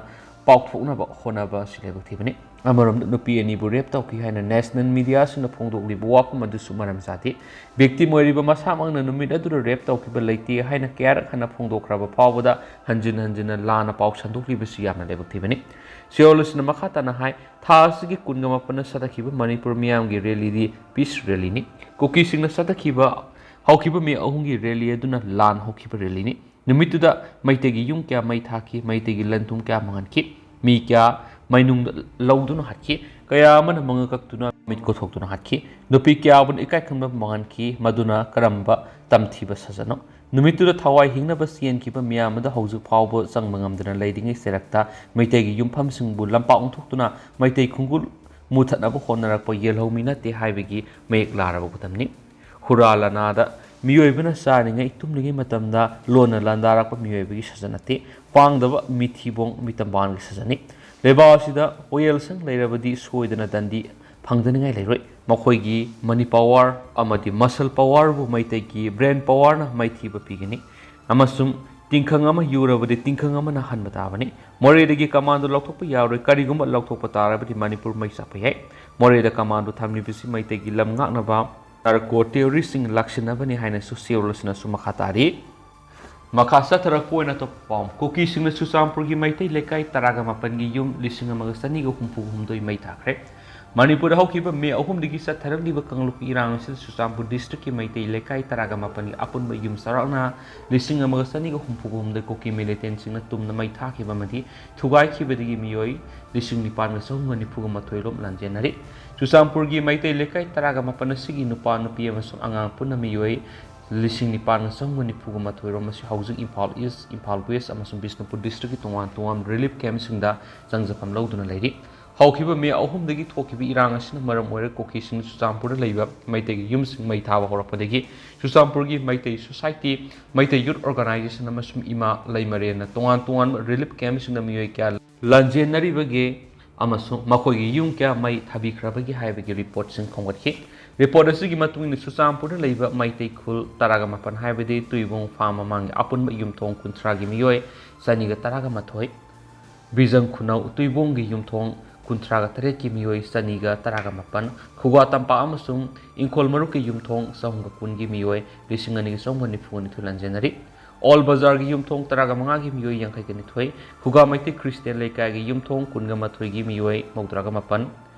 ꯄꯥꯎꯊꯣꯛꯅꯕ ꯍꯣꯠꯅꯕ ꯑꯁꯤ ꯂꯥꯏꯕꯛ ꯊꯤꯕꯅꯤ꯫ ꯑꯃꯔꯣꯝꯗ ꯅꯨꯄꯤ ꯑꯅꯤꯕꯨ ꯔꯦꯞ ꯇꯧꯈꯤ ꯍꯥꯏꯅ ꯅꯦꯁꯅꯦꯜ ꯃꯤꯗꯤꯌꯥꯁꯤꯡꯅ ꯐꯣꯡꯗꯣꯛꯂꯤꯕ ꯋꯥꯐꯝ ꯑꯗꯨꯁꯨ ꯃꯔꯝ ꯆꯥꯗꯦ꯫ ꯚꯤꯛꯇꯤꯝ ꯑꯣꯏꯔꯤꯕ ꯃꯁꯥꯃꯛꯅ ꯅꯨꯃꯤꯠ ꯑꯗꯨꯗ ꯔꯦꯞ ꯇꯧꯈꯤꯕ ꯂꯩꯇꯦ ꯍꯥꯏꯅ ꯀꯌꯥꯔꯛ ꯍꯟꯅ ꯐꯣꯡꯗꯣꯛꯈ꯭ꯔꯕ ꯐꯥꯎꯕꯗ ꯍꯟꯖꯤꯟ ꯍꯟꯖꯤꯟꯅ ꯂꯥꯟꯅ ꯄꯥꯎ ꯁꯟꯗꯣꯛꯂꯤꯕꯁꯤ ꯌꯥꯝꯅ ꯂꯥꯏꯕꯛ ꯊꯤꯕꯅꯤ꯫ ꯁꯤꯑꯣꯜ ꯑꯁꯤꯅ ꯃꯈꯥ ꯇꯥꯅ ꯍꯥꯏ, ꯊꯥ ꯑꯁꯤꯒꯤ ꯀꯨꯟꯒ ꯃꯥꯄꯟꯗ ꯆꯠꯊꯈꯤꯕ ꯃꯅꯤꯄꯨꯔ ꯃꯤꯌꯥꯝꯒꯤ ꯔꯦꯂꯤꯗꯤ ꯄꯤꯁ ꯔꯦꯂꯤꯅꯤ꯫ ꯀꯨꯀꯤꯁꯤꯡꯅ ꯆꯠꯊꯈꯤꯕ ꯍꯧꯈꯤꯕ ꯃꯦ ꯑꯍꯨꯝꯒꯤ ꯔꯦꯂꯤ ꯑꯗꯨꯅ ꯂꯥꯟ ꯍꯧꯈꯤꯕ ꯔꯦꯂꯤꯅꯤ꯫ ꯅꯨꯃꯤꯠꯇꯨꯗ ꯃꯩꯇꯩꯒꯤ ꯌꯨꯝ ꯀꯌꯥ ꯃꯩ ꯊꯥꯈꯤ, ꯃꯩꯇꯩꯒꯤ ꯂꯟ ꯊꯨꯝ ꯀꯌꯥ ꯃꯥꯡꯍꯟꯈꯤ, ꯃꯤ ꯀꯌꯥ ꯃꯩꯅꯨꯡꯗ ꯂꯧꯗꯨꯅ ꯍꯥꯠꯈꯤ, ꯀꯌꯥ ꯑꯃꯅ ꯃꯉꯛ ꯀꯛꯇꯨꯅ ꯃꯤꯠ ꯀꯣꯊꯣꯛꯇꯨꯅ ꯍꯥꯠꯈꯤ, ꯅꯨꯄꯤ ꯀꯌꯥ ꯑꯃꯅ ꯏꯀꯥꯏ ꯈꯨꯝꯅꯕ ꯃꯥꯡꯍꯟꯈꯤ꯫ ꯃꯗꯨꯅ ꯀꯔꯝꯕ ꯇꯝꯊꯤꯕ ꯁꯥꯖꯠꯅꯣ? ꯅꯨꯃꯤꯠꯇꯨꯗ ꯊꯋꯥꯏ ꯍꯤꯡꯅꯕ ꯆꯦꯟꯈꯤꯕ ꯃꯤꯌꯥꯝ ꯑꯗꯨ ꯍꯧꯖꯤꯛ ꯐꯥꯎꯕ ꯆꯪꯕ ꯉꯝꯗꯅ ꯂꯩꯔꯤꯉꯩ ꯆꯩꯔꯛꯇ ꯃꯩꯇꯩꯒꯤ ꯌꯨꯝꯐꯝꯁꯤꯡꯕꯨ ꯂꯝꯄꯥꯛ ꯑꯣꯟꯊꯣꯛꯇꯨꯅ ꯃꯩꯇꯩ ꯈꯨꯡꯒꯨꯜ ꯃꯨꯊꯠꯅꯕ ꯍꯣꯠꯅꯔꯛꯄ ꯌꯦꯜꯍꯧꯃꯤ ꯅꯠꯇꯦ ꯍꯥꯏꯕꯒꯤ ꯃꯌꯦꯛ ꯂꯥꯔꯕ ꯈꯨꯗꯝꯅꯤ꯫ ꯍꯨꯔꯥ ꯂꯅꯥꯗ ꯃꯤꯑꯣꯏꯕꯅ ꯆꯥꯔꯤꯉꯩ ꯇꯨꯝꯂꯤꯉꯩ ꯃꯇꯝꯗ ꯂꯣꯟꯅ ꯂꯥꯟꯗꯥꯔꯛꯄ ꯃꯤꯑꯣꯏꯕꯒꯤ ꯁꯥꯖꯠ ꯅꯠꯇꯦ, ꯄꯥꯡꯗꯕ ꯃꯤꯊꯤꯕꯣꯡ ꯃꯤꯇꯝꯕꯥꯟꯒꯤ ꯁꯥꯖꯠꯅꯤ꯫ ꯂꯩꯕꯥꯛ ꯑꯁꯤꯗ ꯑꯣꯌꯦꯜꯁꯪ ꯂꯩꯔꯕꯗꯤ ꯁꯣꯏꯗꯅ ꯗꯟꯗꯤ ꯐꯪꯗꯅꯤꯡꯉꯥꯏ ꯂꯩꯔꯣꯏ꯫ ꯃꯈꯣꯏꯒꯤ money power ꯑꯃꯗꯤ muscle powerꯕꯨ ꯃꯩꯇꯩꯒꯤ brain powerꯅ ꯃꯥꯏꯊꯤꯕ ꯄꯤꯒꯅꯤ꯫ ꯑꯃꯁꯨꯡ ꯇꯤꯡꯈꯪ ꯑꯃ ꯌꯨꯔꯕꯗꯤ ꯇꯤꯡꯈꯪ ꯑꯃꯅ ꯍꯟꯕ ꯇꯥꯕꯅꯤ꯫ ꯃꯣꯔꯦꯗꯒꯤ ꯀꯃꯥꯟꯗꯣ ꯂꯧꯊꯣꯛꯄ ꯌꯥꯔꯣꯏ꯫ ꯀꯔꯤꯒꯨꯝꯕ ꯂꯧꯊꯣꯛꯄ ꯇꯥꯔꯕꯗꯤ ꯃꯅꯤꯄꯨꯔ ꯃꯩ ꯆꯥꯛꯄ ꯌꯥꯏ꯫ ꯃꯣꯔꯦꯗ ꯀꯃꯥꯟꯗꯣ ꯊꯝꯂꯤꯕꯁꯤ ꯃꯩꯇꯩꯒꯤ ꯂꯝ ꯉꯥꯛꯅꯕ narco terroristꯁꯤꯡ ꯂꯥꯛꯁꯤꯟꯅꯕꯅꯤ ꯍꯥꯏꯅꯁꯨ ꯁꯤꯌꯣꯜ ꯑꯁꯤꯅꯁꯨ ꯃꯈꯥ ꯇꯥꯔꯤ꯫ ꯃꯈꯥ ꯆꯠꯊꯔꯛꯄ ꯑꯣꯏꯅ ꯑꯇꯣꯞꯄ ꯄꯥꯎ, ꯀꯨꯀꯤꯁꯤꯡꯅ ꯆꯨꯔꯆꯥꯟꯄꯨꯔꯒꯤ ꯃꯩꯇꯩ ꯂꯩꯀꯥꯏ ꯇꯔꯥꯒ ꯃꯥꯄꯟꯒꯤ ꯌꯨꯝ ꯂꯤꯁꯤꯡ ꯑꯃꯒ ꯆꯅꯤꯒ ꯍꯨꯝꯐꯨ ꯍꯨꯝꯗꯣꯏ ꯃꯩ ꯊꯥꯈ꯭ꯔꯦ꯫ ꯃꯅꯤꯄꯨꯔꯗ ꯍꯧꯈꯤꯕ ꯃꯦ ꯑꯍꯨꯝꯗꯒꯤ ꯆꯠꯊꯔꯛꯂꯤꯕ ꯀꯥꯡꯂꯨꯞꯀꯤ ꯏꯔꯥꯡ ꯑꯁꯤꯗ ꯆꯨꯔꯆꯥꯟꯄꯨꯔ districtꯀꯤ ꯃꯩꯇꯩ ꯂꯩꯀꯥꯏ ꯇꯔꯥꯒ ꯃꯥꯄꯟꯒꯤ ꯑꯄꯨꯟꯕ ꯌꯨꯝ ꯆꯥꯎꯔꯥꯛꯅ ꯂꯤꯁꯤꯡ ꯑꯃꯒ ꯆꯅꯤꯒ ꯍꯨꯝꯐꯨꯒ ꯍꯨꯝꯗꯣꯏ ꯀꯨꯀꯤ militantꯁꯤꯡꯅ ꯇꯨꯝꯅ ꯃꯩ ꯊꯥꯈꯤꯕ ꯑꯃꯗꯤ ꯊꯨꯒꯥꯏꯈꯤꯕꯗꯒꯤ ꯃꯤꯑꯣꯏ ꯂꯤꯁꯤꯡ ꯅꯤꯄꯥꯟꯒ ꯆꯍꯨꯝꯒ ꯅꯤꯐꯨꯒ ꯃꯥꯊꯣꯏ ꯔꯣꯝ ꯂꯥꯟꯖꯦꯟꯅꯔꯤ꯫ ꯆꯨꯔꯆꯥꯟꯄꯨꯔꯒꯤ ꯃꯩꯇꯩ ꯂꯩꯀꯥꯏ ꯇꯔꯥꯒ ꯃꯥꯄꯟ ꯑꯁꯤꯒꯤ ꯅꯨꯄꯥ, ꯅꯨꯄꯤ ꯑꯃꯁꯨꯡ ꯑꯉꯥꯡ ꯄꯨꯟꯅ ꯃꯤꯑꯣꯏ ꯂꯤꯁꯤꯡ ꯅꯤꯄꯥꯟꯒ ꯆꯍꯨꯝꯒ ꯅꯤꯐꯨꯒ ꯃꯥꯊꯣꯏ ꯔꯣꯝ ꯑꯁꯤ ꯍꯧꯖꯤꯛ ꯏꯝꯐꯥꯜ East, ꯏꯝꯐꯥꯜ West ꯑꯃꯁꯨꯡ ꯕꯤꯁꯅꯨꯄꯨꯔ districtꯀꯤ ꯇꯣꯉꯥꯟ ꯇꯣꯉꯥꯟꯕ relief campꯁꯤꯡꯗ ꯆꯪꯖꯐꯝ ꯂꯧꯗꯨꯅ ꯂꯩꯔꯤ꯫ ꯍꯧꯈꯤꯕ ꯃꯦ ꯑꯍꯨꯝꯗꯒꯤ ꯊꯣꯛꯈꯤꯕ ꯏꯔꯥꯡ ꯑꯁꯤꯅ ꯃꯔꯝ ꯑꯣꯏꯔꯒ ꯀꯨꯀꯤꯁꯤꯡꯅ ꯆꯨꯔꯆꯥꯟꯄꯨꯔꯗ ꯂꯩꯕ ꯃꯩꯇꯩꯒꯤ ꯌꯨꯝꯁꯤꯡ ꯃꯩ ꯊꯥꯕ ꯍꯧꯔꯛꯄꯗꯒꯤ ꯆꯨꯔꯆꯥꯟꯄꯨꯔꯒꯤ Meitei society, Meitei youth organisation ꯑꯃꯁꯨꯡ ꯏꯃꯥ ꯂꯩꯃꯔꯦꯜꯅ ꯇꯣꯉꯥꯟ ꯇꯣꯉꯥꯟꯕ relief campꯁꯤꯡꯗ ꯃꯤꯑꯣꯏ ꯀꯌꯥ ꯂꯥꯟꯖꯦꯟꯅꯔꯤꯕꯒꯦ ꯑꯃꯁꯨꯡ ꯃꯈꯣꯏꯒꯤ ꯌꯨꯝ ꯀꯌꯥ ꯃꯩ ꯊꯥꯕꯤꯈ꯭ꯔꯕꯒꯦ ꯍꯥꯏꯕꯒꯤ reportꯁꯤꯡ ꯈꯣꯝꯒꯠꯈꯤ꯫ Report ꯑꯁꯤꯒꯤ ꯃꯇꯨꯡ ꯏꯟꯅ ꯆꯨꯔꯆꯥꯟꯄꯨꯔꯗ ꯂꯩꯕ ꯃꯩꯇꯩ ꯈꯨꯜ ꯇꯔꯥꯒ ꯃꯥꯄꯟ, ꯍꯥꯏꯕꯗꯤ ꯇꯨꯏꯕꯣꯡ farm ꯃꯃꯥꯡꯒꯤ ꯑꯄꯨꯟꯕ ꯌꯨꯝꯊꯣꯡ ꯀꯨꯟꯊ꯭ꯔꯥꯒꯤ ꯃꯤꯑꯣꯏ ꯆꯅꯤꯒ ꯇꯔꯥꯒ ꯃꯥꯊꯣꯏ, ꯕꯤꯖꯪ ꯈꯨꯅꯧ ꯇꯨꯏꯕꯣꯡꯒꯤ ꯌꯨꯝꯊꯣꯡ ꯀꯨꯟꯊ꯭ꯔꯥꯒ ꯇꯔꯦꯠꯀꯤ ꯃꯤꯑꯣꯏ ꯆꯅꯤꯒ ꯇꯔꯥꯒ ꯃꯥꯄꯟ, ꯈꯨꯒꯥ ꯇꯝꯄꯥꯛ ꯑꯃꯁꯨꯡ ꯏꯪꯈꯣꯜ ꯃꯔꯨꯞꯀꯤ ꯌꯨꯝꯊꯣꯡ ꯆꯍꯨꯝꯒ ꯀꯨꯟꯒꯤ ꯃꯤꯑꯣꯏ ꯂꯤꯁꯤꯡ ꯑꯅꯤꯒ ꯆꯍꯨꯝꯒ ꯅꯤꯐꯨꯒ ꯅꯤꯊꯣꯏ ꯂꯥꯟꯖꯦꯟꯅꯔꯤ꯫ ꯑꯣꯜ ꯕꯖꯥꯔꯒꯤ ꯌꯨꯝꯊꯣꯡ ꯇꯔꯥꯒ ꯃꯉꯥꯒꯤ ꯃꯤꯑꯣꯏ ꯌꯥꯡꯈꯩꯒ ꯅꯤꯊꯣꯏ, ꯈꯨꯒꯥ ꯃꯩꯇꯩ ꯈ꯭ꯔꯤꯁꯇꯤꯌꯥꯟ ꯂꯩꯀꯥꯏꯒꯤ ꯌꯨꯝꯊꯣꯡ ꯀꯨꯟꯒ ꯃꯥꯊꯣꯏꯒꯤ ꯃꯤꯑꯣꯏ ꯃꯧꯗ꯭ꯔꯥꯒ ꯃꯥꯄꯟ,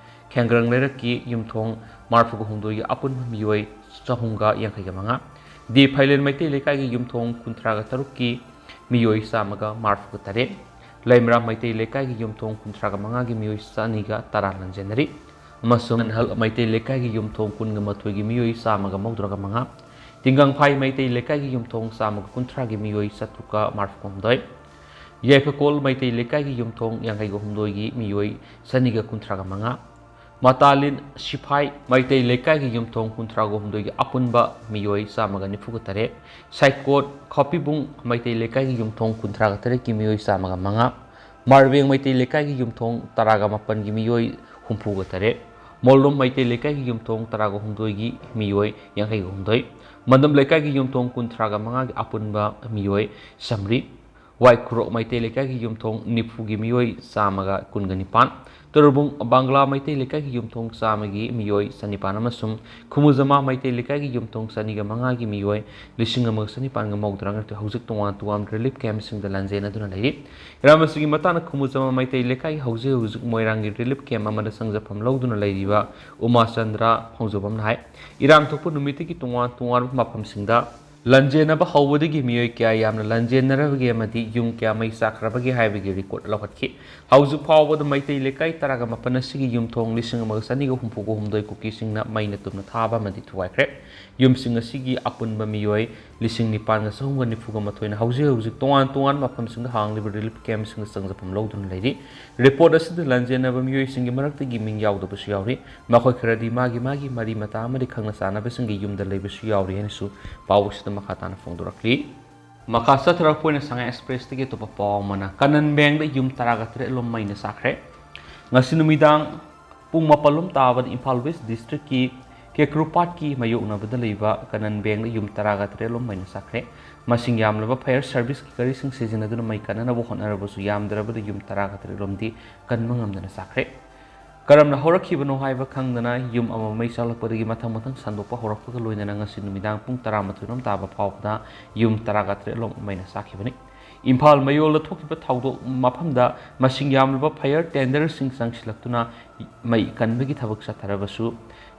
ꯈꯦꯡꯒ꯭ꯔꯪ ꯂꯩꯔꯛꯀꯤ ꯌꯨꯝꯊꯣꯡ ꯃꯔꯐꯨꯒ ꯍꯨꯝꯗꯣꯏꯒꯤ ꯑꯄꯨꯟꯕ ꯃꯤꯑꯣꯏ ꯆꯍꯨꯝꯒ ꯌꯥꯡꯈꯩꯒ ꯃꯉꯥ, ꯗꯤ ꯐꯥꯏꯂꯦꯟ ꯃꯩꯇꯩ ꯂꯩꯀꯥꯏꯒꯤ ꯌꯨꯝꯊꯣꯡ ꯀꯨꯟꯊ꯭ꯔꯥꯒ ꯇꯔꯨꯛꯀꯤ ꯃꯤꯑꯣꯏ ꯆꯥꯝꯃꯒ ꯃꯔꯤꯐꯨꯒ ꯇꯔꯦꯠ, ꯂꯩꯃꯔꯥꯝ ꯃꯩꯇꯩ ꯂꯩꯀꯥꯏꯒꯤ ꯌꯨꯝꯊꯣꯡ ꯀꯨꯟꯊ꯭ꯔꯥꯒ ꯃꯉꯥꯒꯤ ꯃꯤꯑꯣꯏ ꯆꯅꯤꯒ ꯇꯔꯥ ꯂꯥꯟꯖꯦꯟꯅꯔꯤ꯫ ꯑꯃꯁꯨꯡ ꯀꯟꯍꯜ ꯃꯩꯇꯩ ꯂꯩꯀꯥꯏꯒꯤ ꯌꯨꯝꯊꯣꯡ ꯀꯨꯟꯒ ꯃꯥꯊꯣꯏꯒꯤ ꯃꯤꯑꯣꯏ ꯆꯥꯝꯃꯒ ꯃꯧꯗ꯭ꯔꯥꯒ ꯃꯉꯥ, ꯇꯤꯡꯒꯪꯐꯥꯏ ꯃꯩꯇꯩ ꯂꯩꯀꯥꯏꯒꯤ ꯌꯨꯝꯊꯣꯡ ꯆꯥꯝꯃꯒ ꯀꯨꯟꯊ꯭ꯔꯥꯒꯤ ꯃꯤꯑꯣꯏ ꯆꯥꯇ꯭ꯔꯨꯛꯀ ꯃꯔꯤꯐꯨꯒ ꯍꯨꯝꯗꯣꯏ, ꯌꯥꯏꯐꯀꯣꯜ ꯃꯩꯇꯩ ꯂꯩꯀꯥꯏꯒꯤ ꯌꯨꯝꯊꯣꯡ ꯌꯥꯡꯈꯩꯒ ꯍꯨꯝꯗꯣꯏꯒꯤ ꯃꯤꯑꯣꯏ ꯆꯅꯤꯒ ꯀꯨꯟꯊ꯭ꯔꯥꯒ ꯃꯉꯥ, ꯃꯇꯥꯂꯤꯟ ꯁꯤꯐꯥꯏ ꯃꯩꯇꯩ ꯂꯩꯀꯥꯏꯒꯤ ꯌꯨꯝꯊꯣꯡ ꯀꯨꯟꯊ꯭ꯔꯥꯒ ꯍꯨꯝꯗꯣꯏꯒꯤ ꯑꯄꯨꯟꯕ ꯃꯤꯑꯣꯏ ꯆꯥꯝꯃꯒ ꯅꯤꯐꯨꯒ ꯇꯔꯦꯠ, ꯁꯥꯏꯀꯣꯠ ꯈꯥꯄꯤꯕꯨꯡ ꯃꯩꯇꯩ ꯂꯩꯀꯥꯏꯒꯤ ꯌꯨꯝꯊꯣꯡ ꯀꯨꯟꯊ꯭ꯔꯥꯒ ꯇꯔꯦꯠꯀꯤ ꯃꯤꯑꯣꯏ ꯆꯥꯝꯃꯒ ꯃꯉꯥ, ꯃꯥꯔꯕꯦꯡ ꯃꯩꯇꯩ ꯂꯩꯀꯥꯏꯒꯤ ꯌꯨꯝꯊꯣꯡ ꯇꯔꯥꯒ ꯃꯥꯄꯟꯒꯤ ꯃꯤꯑꯣꯏ ꯍꯨꯝꯐꯨꯒ ꯇꯔꯦꯠ, ꯃꯣꯜꯂꯨꯝ ꯃꯩꯇꯩ ꯂꯩꯀꯥꯏꯒꯤ ꯌꯨꯝꯊꯣꯡ ꯇꯔꯥꯒ ꯍꯨꯝꯗꯣꯏꯒꯤ ꯃꯤꯑꯣꯏ ꯌꯥꯡꯈꯩꯒ ꯍꯨꯝꯗꯣꯏ, ꯃꯟꯗꯝ ꯂꯩꯀꯥꯏꯒꯤ ꯌꯨꯝꯊꯣꯡ ꯀꯨꯟꯊ꯭ꯔꯥꯒ ꯃꯉꯥꯒꯤ ꯑꯄꯨꯟꯕ ꯃꯤꯑꯣꯏ ꯆꯥꯝꯃꯔꯤ, ꯋꯥꯏꯈꯨꯔꯣꯛ ꯃꯩꯇꯩ ꯂꯩꯀꯥꯏꯒꯤ ꯌꯨꯝꯊꯣꯡ ꯅꯤꯐꯨꯒꯤ ꯃꯤꯑꯣꯏ ꯆꯥꯝꯃꯒ ꯀꯨꯟꯒ ꯅꯤꯄꯥꯟ, ꯇꯣꯔꯕꯨꯡ ꯕꯪꯒ꯭ꯂꯥ ꯃꯩꯇꯩ ꯂꯩꯀꯥꯏꯒꯤ ꯌꯨꯝꯊꯣꯡ ꯆꯥꯝꯃꯒꯤ ꯃꯤꯑꯣꯏ ꯆꯅꯤꯄꯥꯟ ꯑꯃꯁꯨꯡ ꯈꯨꯃꯨꯖꯃꯥ ꯃꯩꯇꯩ ꯂꯩꯀꯥꯏꯒꯤ ꯌꯨꯝꯊꯣꯡ ꯆꯅꯤꯒ ꯃꯉꯥꯒꯤ ꯃꯤꯑꯣꯏ ꯂꯤꯁꯤꯡ ꯑꯃꯒ ꯆꯅꯤꯄꯥꯟꯒ ꯃꯧꯗ꯭ꯔꯥ ꯍꯧꯖꯤꯛ ꯇꯣꯉꯥꯟ ꯇꯣꯉꯥꯟꯕ ꯔꯤꯂꯤꯐ ꯀꯦꯝꯞꯁꯤꯡꯗ ꯂꯥꯟꯖꯦꯟꯅꯗꯨꯅ ꯂꯩꯔꯤ꯫ ꯏꯔꯥꯡ ꯑꯁꯤꯒꯤ ꯃꯇꯥꯡꯗ ꯈꯨꯃꯨꯖꯃꯥ ꯃꯩꯇꯩ ꯂꯩꯀꯥꯏ ꯍꯧꯖꯤꯛ ꯍꯧꯖꯤꯛ ꯃꯣꯏꯔꯥꯡꯒꯤ ꯔꯤꯂꯤꯐ ꯀꯦꯝꯞ ꯑꯃꯗ ꯆꯪꯖꯐꯝ ꯂꯧꯗꯨꯅ ꯂꯩꯔꯤꯕ ꯎꯃꯥꯆꯟꯗ꯭ꯔ ꯐꯣꯡꯖꯣꯕꯝꯅ ꯍꯥꯏ, ꯏꯔꯥꯡ ꯊꯣꯛꯄ ꯅꯨꯃꯤꯠꯇꯒꯤ ꯇꯣꯉꯥꯟ ꯇꯣꯉꯥꯟꯕ ꯃꯐꯝꯁꯤꯡꯗ ꯂꯥꯟꯖꯦꯟꯅꯕ ꯍꯧꯕꯗꯒꯤ ꯃꯤꯑꯣꯏ ꯀꯌꯥ ꯌꯥꯝꯅ ꯂꯥꯟꯖꯦꯟꯅꯔꯕꯒꯦ ꯑꯃꯗꯤ ꯌꯨꯝ ꯀꯌꯥ ꯃꯩ ꯆꯥꯛꯈ꯭ꯔꯕꯒꯦ ꯍꯥꯏꯕꯒꯤ ꯔꯤꯄꯣꯔꯠ ꯂꯧꯈꯠꯈꯤ꯫ ꯍꯧꯖꯤꯛ ꯐꯥꯎꯕꯗ ꯃꯩꯇꯩ ꯂꯩꯀꯥꯏ ꯇꯔꯥꯒ ꯃꯥꯄꯟ ꯑꯁꯤꯒꯤ ꯌꯨꯝꯊꯣꯡ ꯂꯤꯁꯤꯡ ꯑꯃꯒ ꯆꯅꯤꯒ ꯍꯨꯝꯐꯨꯒ ꯍꯨꯝꯗꯣꯏ ꯀꯨꯀꯤꯁꯤꯡꯅ ꯃꯩꯅ ꯇꯨꯝꯅ ꯊꯥꯕ ꯑꯃꯗꯤ ꯊꯨꯒꯥꯏꯈ꯭ꯔꯦ꯫ ꯌꯨꯝꯁꯤꯡ ꯑꯁꯤꯒꯤ ꯑꯄꯨꯟꯕ ꯃꯤꯑꯣꯏ ꯂꯤꯁꯤꯡ ꯅꯤꯄꯥꯟꯒ ꯆꯍꯨꯝꯒ ꯅꯤꯐꯨꯒ ꯃꯥꯊꯣꯏꯅ ꯍꯧꯖꯤꯛ ꯍꯧꯖꯤꯛ ꯇꯣꯉꯥꯟ ꯇꯣꯉꯥꯟꯕ ꯃꯐꯝꯁꯤꯡꯗ ꯍꯥꯡꯂꯤꯕ ꯔꯤꯂꯤꯐ ꯀꯦꯝꯞꯁꯤꯡꯗ ꯆꯪꯖꯐꯝ ꯂꯧꯗꯨꯅ ꯂꯩꯔꯤ꯫ ꯔꯤꯄꯣꯔꯠ ꯑꯁꯤꯗ ꯂꯥꯟꯖꯦꯟꯅꯕ ꯃꯤꯑꯣꯏꯁꯤꯡꯒꯤ ꯃꯔꯛꯇꯒꯤ ꯃꯤꯡ ꯌꯥꯎꯗꯕꯁꯨ ꯌꯥꯎꯔꯤ꯫ ꯃꯈꯣꯏ ꯈꯔꯗꯤ ꯃꯥꯒꯤ ꯃꯥꯒꯤ ꯃꯔꯤ ꯃꯇꯥ ꯑꯃꯗꯤ ꯈꯪꯅ ꯆꯥꯟꯅꯕꯁꯤꯡꯒꯤ ꯌꯨꯝꯗ ꯂꯩꯕꯁꯨ ꯌꯥꯎꯔꯤ ꯍꯥꯏꯅꯁꯨ ꯄꯥꯎ ꯑꯁꯤꯗ ꯃꯈꯥ ꯇꯥꯅ ꯐꯣꯡꯗꯣꯔꯛꯂꯤ꯫ ꯃꯈꯥ ꯆꯠꯊꯔꯛꯄ ꯑꯣꯏꯅ ꯁꯉꯥꯏ ꯑꯦꯛꯁꯄ꯭ꯔꯦꯁꯇꯒꯤ ꯑꯇꯣꯞꯄ ꯄꯥꯎ ꯑꯃꯅ, ꯀꯅꯟ ꯕꯦꯡꯗ ꯌꯨꯝ ꯇꯔꯥꯒ ꯇꯔꯦꯠ ꯂꯣꯝ ꯃꯩꯅ ꯆꯥꯛꯈ꯭ꯔꯦ꯫ ꯉꯁꯤ ꯅꯨꯃꯤꯗꯥꯡ ꯄꯨꯡ ꯃꯥꯄꯜ ꯂꯣꯝ ꯇꯥꯕꯗ ꯏꯝꯐꯥꯜ ꯋꯦꯁ ꯗꯤꯁꯇ꯭ꯔꯤꯛꯀꯤ ꯀꯦꯀ꯭ꯔꯨꯄꯥꯠꯀꯤ ꯃꯥꯌꯣꯛꯅꯕꯗ ꯂꯩꯕ ꯀꯅꯟ ꯕꯦꯡꯗ ꯌꯨꯝ ꯇꯔꯥꯒ ꯇꯔꯦꯠ ꯂꯣꯝ ꯃꯩꯅ ꯆꯥꯛꯈ꯭ꯔꯦ꯫ ꯃꯁꯤꯡ ꯌꯥꯝꯂꯕ ꯐꯥꯌꯔ ꯁꯔꯚꯤꯁꯀꯤ ꯒꯥꯔꯤꯁꯤꯡ ꯁꯤꯖꯤꯟꯅꯗꯨꯅ ꯃꯩ ꯀꯟꯅꯅꯕ ꯍꯣꯠꯅꯔꯕꯁꯨ ꯌꯥꯝꯗ꯭ꯔꯕꯗ ꯌꯨꯝ ꯇꯔꯥꯒ ꯇꯔꯦꯠ ꯂꯣꯝꯗꯤ ꯀꯟꯕ ꯉꯝꯗꯅ ꯆꯥꯛꯈ꯭ꯔꯦ꯫ ꯀꯔꯝꯅ ꯍꯧꯔꯛꯈꯤꯕꯅꯣ ꯍꯥꯏꯕ ꯈꯪꯗꯅ ꯌꯨꯝ ꯑꯃ ꯃꯩ ꯆꯥꯛꯂꯛꯄꯗꯒꯤ ꯃꯊꯪ ꯃꯊꯪ ꯁꯟꯗꯣꯛꯄ ꯍꯧꯔꯛꯄꯒ ꯂꯣꯏꯅꯅ ꯉꯁꯤ ꯅꯨꯃꯤꯗꯥꯡ ꯄꯨꯡ ꯇꯔꯥꯃꯥꯊꯣꯏ ꯂꯣꯝ ꯇꯥꯕ ꯐꯥꯎꯕꯗ ꯌꯨꯝ ꯇꯔꯥꯒ ꯇꯔꯦꯠ ꯂꯣꯝ ꯃꯩꯅ ꯆꯥꯛꯈꯤꯕꯅꯤ꯫ ꯏꯝꯐꯥꯜ ꯃꯌꯣꯜꯗ ꯊꯣꯛꯈꯤꯕ ꯊꯧꯗꯣꯛ ꯃꯐꯝꯗ ꯃꯁꯤꯡ ꯌꯥꯝꯂꯕ ꯐꯥꯌꯔ ꯇꯦꯟꯗꯔꯁꯤꯡ ꯆꯪꯁꯤꯜꯂꯛꯇꯨꯅ ꯃꯩ ꯀꯟꯕꯒꯤ ꯊꯕꯛ ꯆꯠꯊꯔꯕꯁꯨ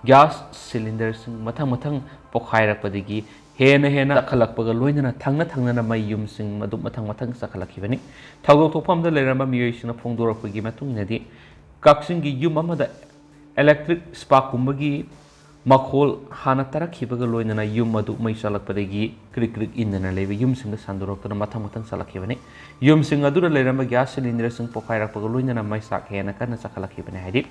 ꯒ꯭ꯌꯥꯁ ꯁꯤꯂꯤꯟꯗꯔꯁꯤꯡ ꯃꯊꯪ ꯃꯊꯪ ꯄꯣꯈꯥꯏꯔꯛꯄꯗꯒꯤ ꯍꯦꯟꯅ ꯍꯦꯟꯅ ꯆꯥꯛꯈꯠꯂꯛꯄꯒ ꯂꯣꯏꯅꯅ ꯊꯪꯅ ꯊꯪꯅꯅ ꯃꯩ ꯌꯨꯝꯁꯤꯡ ꯃꯗꯨ ꯃꯊꯪ ꯃꯊꯪ ꯆꯥꯛꯈꯠꯂꯛꯈꯤꯕꯅꯤ꯫ ꯊꯧꯗꯣꯛ ꯊꯣꯛꯐꯝꯗ ꯂꯩꯔꯝꯕ ꯃꯤꯑꯣꯏꯁꯤꯡꯅ ꯐꯣꯡꯗꯣꯔꯛꯄꯒꯤ ꯃꯇꯨꯡ ꯏꯟꯅꯗꯤ, ꯀꯛꯆꯤꯡꯒꯤ ꯌꯨꯝ ꯑꯃꯗ electric spark ꯀꯨꯝꯕꯒꯤ ꯃꯈꯣꯜ ꯍꯥꯟꯅ ꯇꯥꯔꯛꯈꯤꯕꯒ ꯂꯣꯏꯅꯅ ꯌꯨꯝ ꯑꯗꯨ ꯃꯩ ꯆꯥꯛꯂꯛꯄꯗꯒꯤ ꯀ꯭ꯔꯤꯛ ꯀ꯭ꯔꯤꯛ ꯏꯟꯗꯅ ꯂꯩꯕ ꯌꯨꯝꯁꯤꯡꯗ ꯁꯟꯗꯣꯔꯛꯇꯨꯅ ꯃꯊꯪ ꯃꯊꯪ ꯆꯥꯛꯂꯛꯈꯤꯕꯅꯤ꯫ ꯌꯨꯝꯁꯤꯡ ꯑꯗꯨꯗ ꯂꯩꯔꯝꯕ ꯒ꯭ꯌꯥꯁ ꯁꯤꯂꯤꯟꯗꯔꯁꯤꯡ ꯄꯣꯈꯥꯏꯔꯛꯄꯒ ꯂꯣꯏꯅꯅ ꯃꯩ ꯆꯥꯛ ꯍꯦꯟꯅ ꯀꯟꯅ ꯆꯥꯛꯈꯠꯂꯛꯈꯤꯕꯅꯤ ꯍꯥꯏꯗꯤ,